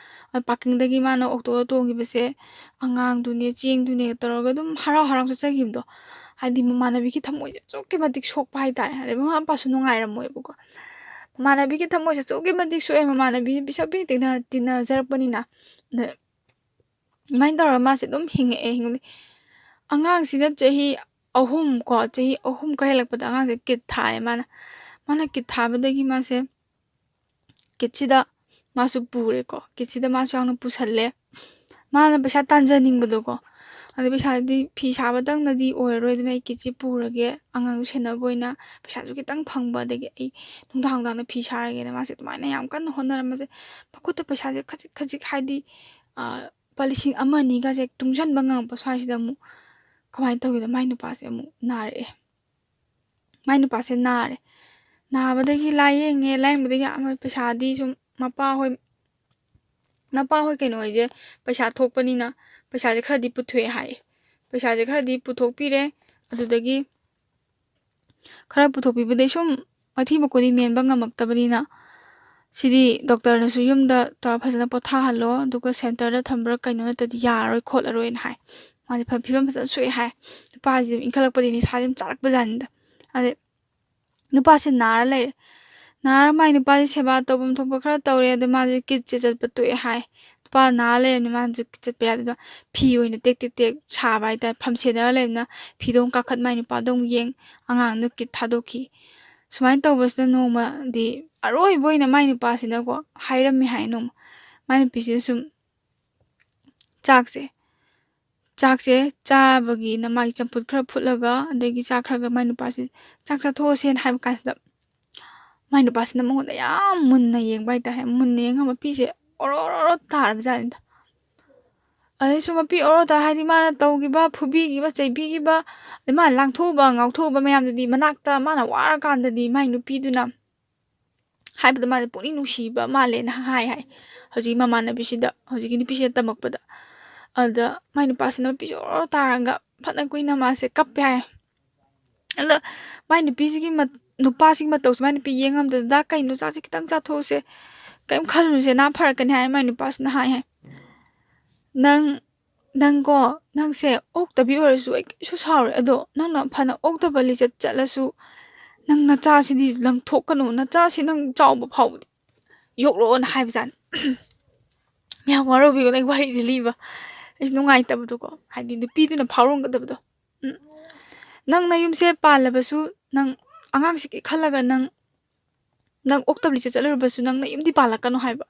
ꯑ, ꯄꯥꯔꯀꯤꯡꯗꯒꯤ ꯃꯥꯅ ꯑꯣꯛꯇꯣꯗ ꯇꯣꯡꯈꯤꯕꯁꯦ, ꯑꯉꯥꯡꯗꯨꯅꯦ ꯆꯦꯡꯗꯨꯅꯦ ꯇꯧꯔꯒ ꯑꯗꯨꯝ ꯍꯔꯥꯎ ꯍꯔꯥꯎ ꯆꯠꯆꯈꯤꯕꯗꯣ꯫ ꯍꯥꯏꯗꯤ ꯃꯃꯥꯟꯅꯕꯤꯒꯤ ꯊꯃꯣꯏꯁꯦ ꯑꯁꯨꯛꯀꯤ ꯃꯇꯤꯛ ꯁꯣꯛꯄ ꯍꯥꯏꯇꯥꯔꯦ꯫ ꯑꯗꯩ ꯃꯃꯥ ꯃꯄꯥꯁꯨ ꯅꯨꯡꯉꯥꯏꯔꯝꯃꯣꯏꯕꯀꯣ꯫ ꯃꯃꯥꯟꯅꯕꯤꯒꯤ ꯊꯃꯣꯏꯁꯦ ꯑꯁꯨꯛꯀꯤ ꯃꯇꯤꯛ ꯁꯣꯛꯑꯦ, ꯃꯃꯥꯟꯅꯕꯤ ꯄꯤꯁꯛ ꯄꯤꯛ ꯇꯤꯟꯅ-, ꯇꯤꯟꯅꯖꯔꯛꯄꯅꯤꯅ꯫ ꯑꯗ ꯑꯗꯨꯃꯥꯏꯅ ꯇꯧꯔꯒ ꯃꯥꯁꯦ ꯑꯗꯨꯝ ꯍꯤꯡꯉꯛꯑꯦ, ꯍꯤꯡꯉꯛꯑꯦ꯫ ꯑꯉꯥꯡꯁꯤꯅ ꯆꯍꯤ ꯑꯍꯨꯝ ꯀꯣ, ꯆꯍꯤ ꯑꯍꯨꯝ ꯈꯔ ꯍꯦꯜꯂꯛꯄꯗ ꯑꯉꯥꯡꯁꯦ ꯀꯤꯠ ꯊꯥꯔꯦ ꯃꯥꯅ꯫ ꯃꯥꯅ ꯀꯤꯠ ꯊꯥꯕꯗꯒꯤ ꯃꯥꯁꯦ ꯀꯤꯠꯁꯤꯗ ꯃꯥꯁꯨ ꯄꯨꯔꯦꯀꯣ꯫ ꯀꯤꯠꯁꯤꯗ ꯃꯥꯁꯨ ꯌꯥꯎꯅ ꯄꯨꯁꯜꯂꯦ꯫ ꯃꯥꯅ ꯄꯩꯁꯥ ꯇꯥꯟꯖꯅꯤꯡꯕꯗꯣꯀꯣ꯫ ꯑꯗꯩ ꯄꯩꯁꯥꯗꯤ ꯐꯤ ꯁꯥꯕꯗꯪꯅꯗꯤ ꯑꯣꯏꯔꯔꯣꯏ, ꯑꯗꯨꯅ ꯑꯩ kitꯁꯦ ꯄꯨꯔꯒꯦ, ꯑꯉꯥꯡꯁꯨ ꯁꯦꯟꯅꯕ ꯑꯣꯏꯅ ꯄꯩꯁꯥꯁꯨ ꯈꯤꯇꯪ ꯐꯪꯕ, ꯑꯗꯒꯤ ꯑꯩ ꯅꯨꯡꯗꯥꯡ ꯅꯨꯡꯗꯥꯡꯗ ꯐꯤ ꯁꯥꯔꯒꯦꯅ ꯃꯥꯁꯦ ꯑꯗꯨꯃꯥꯏꯅ ꯌꯥꯝ ꯀꯟꯅ ꯍꯣꯠꯅꯔꯝꯕꯁꯦ, ꯃꯈꯨꯠꯇ ꯄꯩꯁꯥꯁꯦ ꯈꯖꯤꯛ ꯈꯖꯤꯛ, ꯍꯥꯏꯗꯤ, ꯑ, ꯂꯨꯄꯥ ꯂꯤꯁꯤꯡ ꯑꯃ ꯑꯅꯤꯒꯁꯦ ꯇꯨꯡꯁꯟꯕ ꯉꯝꯃꯛꯄ ꯁ꯭ꯋꯥꯏꯁꯤꯗ ꯑꯃꯨꯛ ꯀꯃꯥꯏꯅ ꯇꯧꯒꯦꯗ, ꯃꯥꯏ ꯅꯨꯄꯥꯁꯦ ꯑꯃꯨꯛ ꯅꯥꯔꯛꯑꯦ꯫ ꯃꯥꯏ ꯅꯨꯄꯥꯁꯦ ꯅꯥꯔꯦ꯫ ꯅꯥꯕꯗꯒꯤ ꯂꯥꯏꯌꯦꯡꯉꯦ, ꯂꯥꯏꯌꯦꯡꯕꯗꯒꯤ ꯑꯃ ꯄꯩꯁꯥꯗꯤ ꯁꯨꯝ ꯃꯄꯥ ꯍꯣꯏ, ꯃꯄꯥ ꯍꯣꯏ ꯀꯩꯅꯣ ꯍꯣꯏꯁꯦ ꯄꯩꯁꯥ ꯊꯣꯛꯄꯅꯤꯅ ꯄꯩꯁꯥꯁꯦ ꯈꯔꯗꯤ ꯄꯨꯊꯣꯛꯑꯦ ꯍꯥꯏꯌꯦ꯫ ꯄꯩꯁꯥꯁꯦ ꯈꯔꯗꯤ ꯄꯨꯊꯣꯛꯄꯤꯔꯦ꯫ ꯑꯗꯨꯗꯒꯤ ꯈꯔ ꯄꯨꯊꯣꯛꯄꯤꯕꯗꯩ ꯁꯨꯝ ꯃꯊꯤ ꯃꯀꯨꯗꯤ ꯃꯦꯟꯕ ꯉꯝꯃꯛꯇꯕꯅꯤꯅ, ꯁꯤꯗꯤ ꯗꯣꯛꯇꯔꯅꯁꯨ ꯌꯨꯝꯗ ꯇꯧꯔ ꯐꯖꯅ ꯄꯣꯊꯥꯍꯜꯂꯣ, ꯑꯗꯨꯒ centreꯗ ꯊꯝꯕ꯭ꯔꯥ ꯀꯩꯅꯣ, ꯅꯠꯇ꯭ꯔꯗꯤ ꯌꯥꯔꯔꯣꯏ ꯈꯣꯠꯂꯔꯣꯏꯅ ꯍꯥꯏ꯫ ꯃꯥꯁꯦ ꯐ-, ꯐꯤꯕꯝ ꯐꯖꯅ ꯁꯣꯛꯑꯦ ꯍꯥꯏ꯫ ꯅꯨꯄꯥꯁꯤꯗꯤ ꯏꯟꯈꯠꯂꯛꯄꯗꯒꯤ ꯅꯤꯁꯥꯁꯦ ꯑꯗꯨꯝ ꯆꯥꯔꯛꯄꯖꯥꯠꯅꯤꯗ꯫ ꯑꯗꯩ ꯅꯨꯄꯥꯁꯦ ꯅꯥꯔ ꯂꯩꯔꯦ꯫ ꯅꯥꯔ ꯃꯥꯏ ꯅꯨꯄꯥꯁꯦ ꯁꯦꯕꯥ ꯇꯧꯐꯝ ꯊꯣꯛꯄ ꯈꯔ ꯇꯧꯔꯦ, ꯑꯗꯣ ꯃꯥꯁꯦ kitꯁꯦ ꯆꯠꯄ ꯇꯣꯛꯑꯦ ꯍꯥꯏ꯫ ꯅꯨꯄꯥ ꯅꯥꯔ ꯂꯩꯔꯕꯅꯤꯅ ꯃꯥꯁꯦ kitꯁꯦ ꯆꯠꯄ ꯌꯥꯗꯦ꯫ ꯑꯗꯣ ꯐꯤ ꯑꯣꯏꯅ ꯇꯦꯛ ꯇꯦꯛ ꯇꯦꯛ ꯁꯥꯕ ꯍꯥꯏꯇꯥꯔꯦ, ꯐꯝ ꯁꯦꯟꯅꯔ ꯂꯩꯕꯅꯤꯅ ꯐꯤꯗꯣ ꯑꯃꯨꯛ ꯀꯥꯈꯠ, ꯃꯥꯏ ꯅꯨꯄꯥꯗꯣ ꯑꯃꯨꯛ ꯌꯦꯡ, ꯑꯉꯥꯡꯗꯣ kit ꯊꯥꯗꯣꯛꯈꯤ꯫ ꯁꯨꯃꯥꯏꯅ ꯇꯧꯕꯁꯤꯗ ꯅꯣꯡꯃꯗꯤ ꯑꯔꯣꯏꯕ ꯑꯣꯏꯅ ꯃꯥꯏ ꯅꯨꯄꯥꯁꯤꯅꯀꯣ ꯍꯥꯏꯔꯝꯃꯤ ꯍꯥꯏ ꯅꯣꯡꯃ꯫ ꯃꯥꯏ ꯅꯨꯄꯤꯁꯤꯅ ꯁꯨꯝ ꯆꯥꯛꯁꯦ, ꯆꯥꯛꯁꯦ ꯆꯥꯕꯒꯤꯅ ꯃꯥꯒꯤ ꯆꯝꯐꯨꯠ ꯈꯔ ꯐꯨꯠꯂꯒ, ꯑꯗꯒꯤ ꯆꯥꯛ ꯈꯔꯒ ꯃꯥꯏ ꯅꯨꯄꯥꯁꯦ, "ꯆꯥꯛ ꯆꯥꯊꯣꯛꯑꯁꯦꯅ" ꯍꯥꯏꯕ ꯀꯥꯟꯁꯤꯗ, ꯃꯥꯏ ꯅꯨꯄꯥꯁꯤꯅ ꯃꯉꯣꯟꯗ ꯌꯥꯝ ꯃꯨꯟꯅ ꯌꯦꯡꯕ ꯍꯥꯏꯇꯥꯔꯦ꯫ ꯃꯨꯟꯅ ꯌꯦꯡꯉꯒ ꯃꯄꯤꯁꯦ ꯑꯣꯔꯣ ꯑꯣꯔꯣ ꯑꯣꯔꯣ ꯇꯥꯔꯕꯖꯥꯠꯅꯤꯗ꯫ ꯑꯗꯩꯁꯨ ꯃꯄꯤ ꯑꯣꯔꯣ ꯇꯥ ꯍꯥꯏꯗꯤ ꯃꯥꯅ ꯇꯧꯈꯤꯕ, ꯐꯨꯕꯤꯈꯤꯕ, ꯆꯩꯕꯤꯈꯤꯕ, ꯑꯗꯩ ꯃꯥꯅ ꯂꯥꯡꯊꯣꯛꯎꯕ, ꯉꯥꯎꯊꯣꯛꯎꯕ ꯃꯌꯥꯝꯗꯨꯗꯤ ꯃꯅꯥꯛꯇ ꯃꯥꯅ ꯋꯥꯔꯀꯥꯟꯗꯗꯤ ꯃꯥꯏ ꯅꯨꯄꯤꯗꯨꯅ ꯍꯥꯏꯕꯗ ꯃꯥꯁꯦ ꯄꯨꯛꯅꯤꯡ ꯅꯨꯡꯁꯤꯕ ꯃꯥꯜꯂꯦꯅ ꯍꯥꯏ ꯍꯥꯏ꯫ ꯍꯧꯖꯤꯛꯀꯤ ꯃꯃꯥꯟꯅꯕꯤꯁꯤꯗ, ꯍꯧꯖꯤꯛꯀꯤ ꯅꯨꯄꯤꯁꯤꯗ ꯇꯝꯃꯛꯄꯗ꯫ ꯑꯗ ꯃꯥꯏ ꯅꯨꯄꯥꯁꯤꯅ ꯃꯄꯤꯁꯦ ꯑꯣꯔꯣ ꯇꯥꯔꯒ ꯐꯅ ꯀꯨꯏꯅ ꯃꯥꯁꯦ ꯀꯞꯄꯦ ꯍꯥꯏ꯫ ꯑꯗꯣ ꯃꯥꯏ ꯅꯨꯄꯤꯁꯤꯒꯤ ꯃꯠ-, ꯅꯨꯄꯥꯁꯤꯒꯤ ꯃꯇꯧꯁꯦ ꯃꯥꯏ ꯅꯨꯄꯤ ꯌꯦꯡꯉꯝꯗ, "ꯗꯥ, ꯀꯩꯅꯣ, ꯆꯥꯛꯁꯦ ꯈꯤꯇꯪ ꯆꯥꯊꯣꯛꯎꯁꯦ, ꯀꯩꯝ ꯈꯜꯂꯨꯅꯨꯁꯦ, ꯅꯥ ꯐꯔꯛꯀꯅꯤ" ꯍꯥꯏ꯫ ꯃꯥꯏ ꯅꯨꯄꯥꯁꯤꯅ ꯍꯥꯏ ꯍꯥꯏ, "ꯅꯪ, ꯅꯪꯀꯣ, ꯅꯪꯁꯦ ꯑꯣꯛꯇꯕꯤ ꯑꯣꯏꯔꯁꯨ ꯑꯩ ꯀꯩꯁꯨ ꯁꯥꯎꯔꯣꯏ, ꯑꯗꯣ ꯅꯪꯅ ꯐꯅ ꯑꯣꯛꯇꯕ ꯂꯤꯆꯠ ꯆꯠꯂꯁꯨ ꯅꯪ ꯅꯆꯥꯁꯤꯗꯤ ꯂꯪꯊꯣꯛꯀꯅꯨ, ꯅꯆꯥꯁꯤ ꯅꯪ ꯆꯥꯎꯕ ꯐꯥꯎꯕꯗꯤ ꯌꯣꯛꯂꯛꯑꯣꯅ" ꯍꯥꯏꯕꯖꯥꯠꯅꯤ꯫ ꯃꯌꯥꯝ ꯋꯥꯔꯧꯕꯤꯒꯅꯨ ꯑꯩ ꯋꯥꯔꯤꯁꯦ ꯂꯤꯕ꯫ ꯑꯩꯁꯨ ꯅꯨꯡꯉꯥꯏꯇꯕꯗꯣꯀꯣ, ꯍꯥꯏꯗꯤ ꯅꯨꯄꯤꯗꯨꯅ ꯐꯥꯎꯔꯝꯒꯗꯕꯗꯣ꯫ ꯎꯝ꯫ ꯅꯪ ꯅꯌꯨꯝꯁꯦ ꯄꯥꯜꯂꯕꯁꯨ ꯅꯪ ꯑꯉꯥꯡꯁꯤꯒꯤ ꯈꯜꯂꯒ ꯅꯪ ꯅꯪ ꯑꯣꯛꯇꯕ ꯂꯤꯆꯠ ꯆꯠꯂꯨꯔꯕꯁꯨ ꯅꯪ ꯅꯌꯨꯝꯗꯤ ꯄꯥꯜꯂꯛꯀꯅꯨ ꯍꯥꯏꯕ,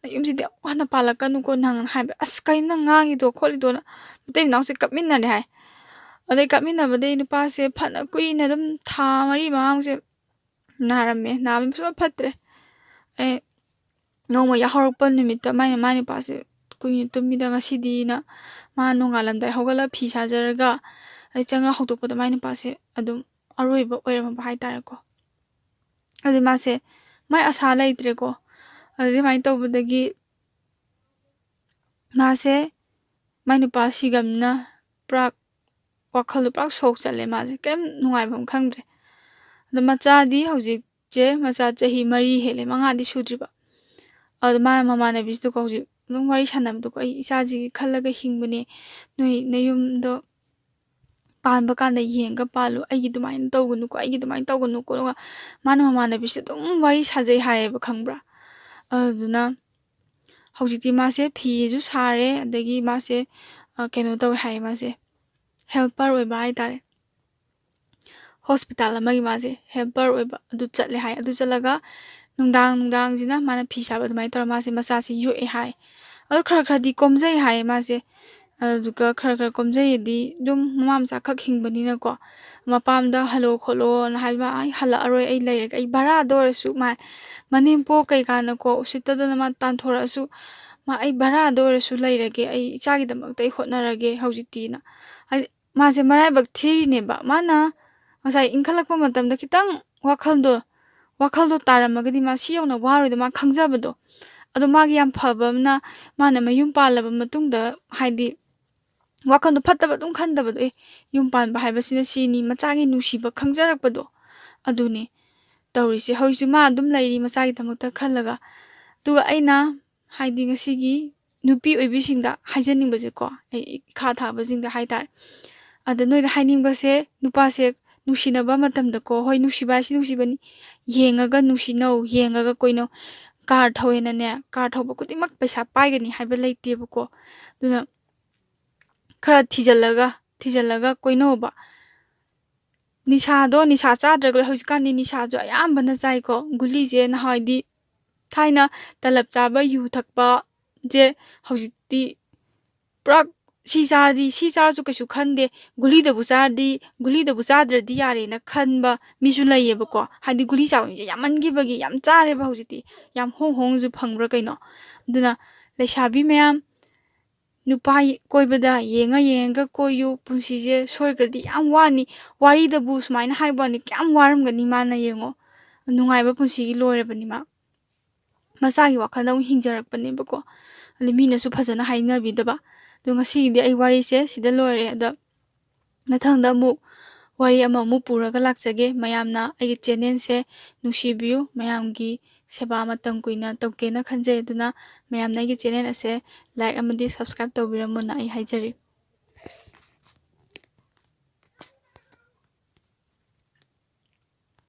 ꯅꯌꯨꯝꯁꯤꯗꯤ ꯑꯃꯨꯛ ꯍꯟꯅ ꯄꯥꯜꯂꯛꯀꯅꯨꯀꯣ ꯅꯪ" ꯍꯥꯏꯕ꯫ "ꯑꯁ, ꯀꯩꯅꯣ ꯅꯪ ꯉꯥꯡꯉꯤꯗꯣ ꯈꯣꯠꯂꯤꯗꯣꯅ" ꯃꯇꯩ ꯃꯅꯥꯎꯁꯦ ꯀꯞꯃꯤꯟꯅꯔꯦ ꯍꯥꯏ꯫ ꯑꯗꯩ ꯀꯞꯃꯤꯟꯅꯕꯗꯩ ꯅꯨꯄꯥꯁꯦ ꯐꯅ ꯀꯨꯏꯅ ꯑꯗꯨꯝ ꯊꯥ ꯃꯔꯤ ꯃꯉꯥꯃꯨꯛꯁꯦ ꯅꯥꯔꯝꯃꯦ꯫ ꯅꯥꯕ ꯁꯨꯡꯐ ꯐꯠꯇ꯭ꯔꯦ꯫ ꯑꯩ ꯅꯣꯡꯃ ꯌꯥꯍꯧꯔꯛꯄ ꯅꯨꯃꯤꯠꯇ ꯃꯥꯏ, ꯃꯥꯏ ꯅꯨꯄꯥꯁꯦ ꯀꯨꯏꯅ ꯇꯨꯝꯃꯤꯗ ꯉꯁꯤꯗꯤꯅ ꯃꯥ ꯅꯣꯡꯉꯥꯜꯂꯝꯗꯥꯏ ꯍꯧꯒꯠꯂꯒ ꯐꯤ ꯁꯥꯖꯔꯒ ꯑꯩ ꯆꯪꯉ ꯍꯧꯗꯣꯛꯄꯗ ꯃꯥꯏ ꯅꯨꯄꯥꯁꯦ ꯑꯗꯨꯝ ꯑꯔꯣꯏꯕ ꯑꯣꯏꯔꯝꯃꯕ ꯍꯥꯏꯇꯥꯔꯦꯀꯣ꯫ ꯑꯗꯨ ꯃꯥꯁꯦ ꯃꯥꯏ ꯑꯁꯥ ꯂꯩꯇ꯭ꯔꯦꯀꯣ꯫ ꯑꯗꯨꯗꯤ ꯑꯗꯨꯃꯥꯏꯅ ꯇꯧꯕꯗꯒꯤ ꯃꯥꯁꯦ ꯃꯥꯏ ꯅꯨꯄꯥ ꯁꯤꯈ꯭ꯔꯕꯅꯤꯅ ꯄꯨꯔꯥ ꯋꯥꯈꯜꯗꯣ ꯄꯨꯔꯥ ꯁꯣꯛ ꯆꯠꯂꯦ, ꯃꯥꯁꯦ ꯀꯔꯤꯝ ꯅꯨꯡꯉꯥꯏꯐꯝ ꯈꯪꯗ꯭ꯔꯦ꯫ ꯑꯗꯣ ꯃꯆꯥꯗꯤ ꯍꯧꯖꯤꯛꯁꯦ, ꯃꯆꯥ ꯆꯍꯤ ꯃꯔꯤ ꯍꯦꯜꯂꯦ, ꯃꯉꯥꯗꯤ ꯁꯨꯗ꯭ꯔꯤꯕ꯫ ꯑꯗꯣ ꯃꯥꯅ ꯃꯃꯥꯟꯅꯕꯤꯁꯤꯗꯀꯣ ꯍꯧꯖꯤꯛ ꯑꯗꯨꯝ ꯋꯥꯔꯤ ꯁꯥꯟꯅꯕꯗꯀꯣ, "ꯑꯩ ꯏꯆꯥꯁꯤꯒꯤ ꯈꯜꯂꯒ ꯍꯤꯡꯕꯅꯦ, ꯅꯣꯏ ꯅꯌꯨꯝꯗꯣ ꯄꯥꯟꯕ ꯀꯥꯟꯗ ꯌꯦꯡꯉꯒ ꯄꯥꯜꯂꯨ, ꯑꯩꯒꯤ ꯑꯗꯨꯃꯥꯏꯅ ꯇꯧꯒꯅꯨꯀꯣ, ꯑꯩꯒꯤ ꯑꯗꯨꯃꯥꯏꯅ ꯇꯧꯒꯅꯨꯀꯣ", ꯑꯗꯨꯒ ꯃꯥꯅ ꯃꯃꯥꯟꯅꯕꯤꯁꯦ ꯑꯗꯨꯝ ꯋꯥꯔꯤ ꯁꯥꯖꯩ ꯍꯥꯏꯌꯦꯕ, ꯈꯪꯕ꯭ꯔꯥ? ꯑꯗꯨꯗꯨꯅ ꯍꯧꯖꯤꯛꯇꯤ ꯃꯥꯁꯦ ꯐꯤꯁꯨ ꯁꯥꯔꯦ, ꯑꯗꯒꯤ ꯃꯥꯁꯦ, ꯑ, ꯀꯩꯅꯣ ꯇꯧꯋꯦ ꯍꯥꯏꯌꯦ, ꯃꯥꯁꯦ helper ꯑꯣꯏꯕ ꯍꯥꯏꯇꯥꯔꯦ꯫ ꯍꯣꯁꯄꯤꯇꯥꯜ ꯑꯃꯒꯤ ꯃꯥꯁꯦ helper ꯑꯣꯏꯕ ꯑꯗꯨ ꯆꯠꯂꯦ ꯍꯥꯏ꯫ ꯑꯗꯨ ꯆꯠꯂꯒ ꯅꯨꯡꯗꯥꯡ ꯅꯨꯡꯗꯥꯡꯁꯤꯅ ꯃꯥꯅ ꯐꯤ ꯁꯥꯕ ꯑꯗꯨꯃꯥꯏꯅ ꯇꯧꯔ ꯃꯥꯁꯦ ꯃꯆꯥꯁꯦ ꯌꯣꯛꯑꯦ ꯍꯥꯏ꯫ ꯑꯗꯣ ꯈꯔ ꯈꯔꯗꯤ ꯀꯣꯝꯖꯩ ꯍꯥꯏꯌꯦ ꯃꯥꯁꯦ꯫ ꯑꯗꯨꯒ ꯈꯔ ꯈꯔ ꯀꯣꯝꯖꯩꯌꯦꯗꯤ ꯑꯗꯨꯝ ꯃꯃꯥ ꯃꯆꯥ ꯈꯛ ꯍꯤꯡꯕꯅꯤꯅꯀꯣ, ꯃꯄꯥꯝꯗ "ꯍꯜꯂꯣ ꯈꯣꯠꯂꯣꯅ" ꯍꯥꯏꯕ, "ꯑꯩ ꯍꯜꯂꯛꯑꯔꯣꯏ, ꯑꯩ ꯂꯩꯔꯒꯦ, ꯑꯩ ꯚꯔꯥꯗ ꯑꯣꯏꯔꯁꯨ", ꯃꯥ ꯃꯅꯦꯝꯄꯣꯛ ꯀꯩꯀꯥꯅꯀꯣ ꯎꯁꯤꯠꯇꯗꯅ ꯃꯥ ꯇꯥꯟꯊꯣꯔꯛꯑꯁꯨ, "ꯃꯥ ꯑꯩ ꯚꯔꯥꯗ ꯑꯣꯏꯔꯁꯨ ꯂꯩꯔꯒꯦ, ꯑꯩ ꯏꯆꯥꯒꯤꯗꯃꯛꯇ ꯑꯩ ꯍꯣꯠꯅꯔꯒꯦ ꯍꯧꯖꯤꯛꯇꯤꯅ", ꯍꯥꯏꯗꯤ ꯃꯥꯁꯦ ꯃꯔꯥꯏꯕꯛ ꯊꯤꯔꯤꯅꯦꯕ꯫ ꯃꯥꯅ ꯉꯁꯥꯏ ꯏꯟꯈꯠꯂꯛꯄ ꯃꯇꯝꯗ ꯈꯤꯇꯪ ꯋꯥꯈꯜꯗꯣ, ꯋꯥꯈꯜꯗꯣ ꯇꯥꯔꯝꯃꯒꯗꯤ ꯃꯥ ꯁꯤ ꯌꯧꯅ ꯋꯥꯔꯣꯏꯗ, ꯃꯥ ꯈꯪꯖꯕꯗꯣ꯫ ꯑꯗꯣ ꯃꯥꯒꯤ ꯌꯥꯝ ꯐꯕ ꯑꯃꯅ, ꯃꯥꯅ ꯃꯌꯨꯝ ꯄꯥꯜꯂꯕ ꯃꯇꯨꯡꯗ, ꯍꯥꯏꯗꯤ, ꯋꯥꯈꯜꯗꯣ ꯐꯠꯇꯕ ꯑꯗꯨꯝ ꯈꯟꯗꯕꯗꯣ, "ꯑꯦ, ꯌꯨꯝ ꯄꯥꯟꯕ ꯍꯥꯏꯕꯁꯤꯅ ꯁꯤꯅꯤ", ꯃꯆꯥꯒꯤ ꯅꯨꯡꯁꯤꯕ ꯈꯪꯖꯔꯛꯄꯗꯣ, ꯑꯗꯨꯅꯤ ꯇꯧꯔꯤꯁꯦ꯫ ꯍꯧꯖꯤꯛꯁꯨ ꯃꯥ ꯑꯗꯨꯝ ꯂꯩꯔꯤ ꯃꯆꯥꯒꯤꯗꯃꯛꯇ ꯈꯜꯂꯒ꯫ ꯑꯗꯨꯒ ꯑꯩꯅ, ꯍꯥꯏꯗꯤ, ꯉꯁꯤꯒꯤ ꯅꯨꯄꯤ ꯑꯣꯏꯕꯤꯁꯤꯡꯗ ꯍꯥꯏꯖꯅꯤꯡꯕꯁꯦꯀꯣ, ꯑꯩ ꯏꯈꯥ ꯊꯥꯕꯁꯤꯡꯗ ꯍꯥꯏꯇꯥꯔꯦ, ꯑꯗ ꯅꯣꯏꯗ ꯍꯥꯏꯅꯤꯡꯕꯁꯦ, ꯅꯨꯄꯥꯁꯦ ꯅꯨꯡꯁꯤꯅꯕ ꯃꯇꯝꯗꯀꯣ, ꯍꯣꯏ, ꯅꯨꯡꯁꯤꯕ ꯍꯥꯏꯁꯤ ꯅꯨꯡꯁꯤꯕꯅꯤ, ꯌꯦꯡꯉꯒ ꯅꯨꯡꯁꯤꯅꯧ, ꯌꯦꯡꯉꯒ ꯀꯣꯏꯅꯧ꯫ ꯀꯥꯔ ꯊꯧꯋꯦꯅꯅꯦ, ꯀꯥꯔ ꯊꯧꯕ ꯈꯨꯗꯤꯡꯃꯛ ꯄꯩꯁꯥ ꯄꯥꯏꯒꯅꯤ ꯍꯥꯏꯕ ꯂꯩꯇꯦꯕꯀꯣ꯫ ꯑꯗꯨꯅ ꯈꯔ ꯊꯤꯖꯤꯜꯂꯒ, ꯊꯤꯖꯤꯜꯂꯒ ꯀꯣꯏꯅꯧꯕ꯫ ꯅꯤꯁꯥꯗꯣ, ꯅꯤꯁꯥ ꯆꯥꯗ꯭ꯔꯒ ꯍꯧꯖꯤꯛꯀꯥꯟꯗꯤ ꯅꯤꯁꯥꯁꯨ ꯑꯌꯥꯝꯕꯅ ꯆꯥꯏꯀꯣ꯫ ꯒꯨꯂꯤꯁꯦ ꯅꯍꯥꯟꯋꯥꯏꯗꯤ, ꯊꯥꯏꯅ ꯇꯂꯞ ꯆꯥꯕ, ꯌꯨ ꯊꯛꯄꯁꯦ ꯍꯧꯖꯤꯛꯇꯤ ꯄꯨꯔꯥ ꯁꯤ ꯆꯥꯔꯗꯤ, ꯁꯤ ꯆꯥꯔꯁꯨ ꯀꯩꯁꯨ ꯈꯟꯗꯦ, ꯒꯨꯂꯤꯗꯕꯨ ꯆꯥꯔꯗꯤ, ꯒꯨꯂꯤꯗꯕꯨ ꯆꯥꯗ꯭ꯔꯗꯤ ꯌꯥꯔꯦꯅ ꯈꯟꯕ ꯃꯤꯁꯨ ꯂꯩꯌꯦꯕꯀꯣ꯫ ꯍꯥꯏꯗꯤ ꯒꯨꯂꯤ ꯆꯥꯕ ꯃꯤꯁꯦ ꯌꯥꯝꯃꯟꯈꯤꯕꯒꯤ ꯌꯥꯝ ꯆꯥꯔꯦꯕ ꯍꯧꯖꯤꯛꯇꯤ꯫ ꯌꯥꯝ ꯍꯣꯡ ꯍꯣꯡꯅꯁꯨ ꯐꯪꯕ꯭ꯔꯥ ꯀꯩꯅꯣ꯫ ꯑꯗꯨꯅ ꯂꯩꯁꯥꯕꯤ ꯃꯌꯥꯝ, ꯅꯨꯄꯥ ꯀꯣꯏꯕꯗ ꯌꯦꯡꯉ ꯌꯦꯡꯉꯒ ꯀꯣꯏꯌꯨ꯫ ꯄꯨꯟꯁꯤꯁꯦ ꯁꯣꯏꯈ꯭ꯔꯗꯤ ꯌꯥꯝ ꯋꯥꯅꯤ꯫ ꯋꯥꯔꯤꯗꯕꯨ ꯁꯨꯃꯥꯏꯅ ꯍꯥꯏꯕ ꯋꯥꯅꯤ, ꯀꯌꯥꯝ ꯋꯥꯔꯝꯒꯅꯤ ꯃꯥꯅ ꯌꯦꯡꯉꯣ꯫ ꯅꯨꯡꯉꯥꯏꯕ ꯄꯨꯟꯁꯤꯒꯤ ꯂꯣꯏꯔꯕꯅꯤ ꯃꯥ꯫ ꯃꯆꯥꯒꯤ ꯋꯥꯈꯜꯗ ꯑꯃꯨꯛ ꯍꯤꯡꯖꯔꯛꯄꯅꯦꯕꯀꯣ꯫ ꯑꯗꯩ ꯃꯤꯅꯁꯨ ꯐꯖꯅ ꯍꯥꯏꯅꯕꯤꯗꯕ꯫ ꯑꯗꯣ ꯉꯁꯤꯒꯤꯗꯤ ꯑꯩ ꯋꯥꯔꯤꯁꯦ ꯁꯤꯗ ꯂꯣꯏꯔꯦ꯫ ꯑꯗꯣ ꯃꯊꯪꯗ ꯑꯃꯨꯛ ꯋꯥꯔꯤ ꯑꯃꯃꯨꯛ ꯄꯨꯔꯒ ꯂꯥꯛꯆꯒꯦ꯫ ꯃꯌꯥꯝꯅ ꯑꯩꯒꯤ ꯆꯦꯅꯦꯜꯁꯦ ꯅꯨꯡꯁꯤꯕꯤꯌꯨ꯫ ꯃꯌꯥꯝꯒꯤ ꯁꯦꯕꯥ ꯃꯇꯝ ꯀꯨꯏꯅ ꯇꯧꯒꯦꯅ ꯈꯟꯖꯩ꯫ ꯑꯗꯨꯅ ꯃꯌꯥꯝꯅ ꯑꯩꯒꯤ ꯆꯦꯅꯦꯜ ꯑꯁꯦ ꯂꯥꯏꯛ ꯑꯃꯗꯤ ꯁꯕꯁꯀ꯭ꯔꯥꯏꯕ ꯇꯧꯕꯤꯔꯝꯃꯣꯅ ꯑꯩ ꯍꯥꯏꯖꯔꯤ꯫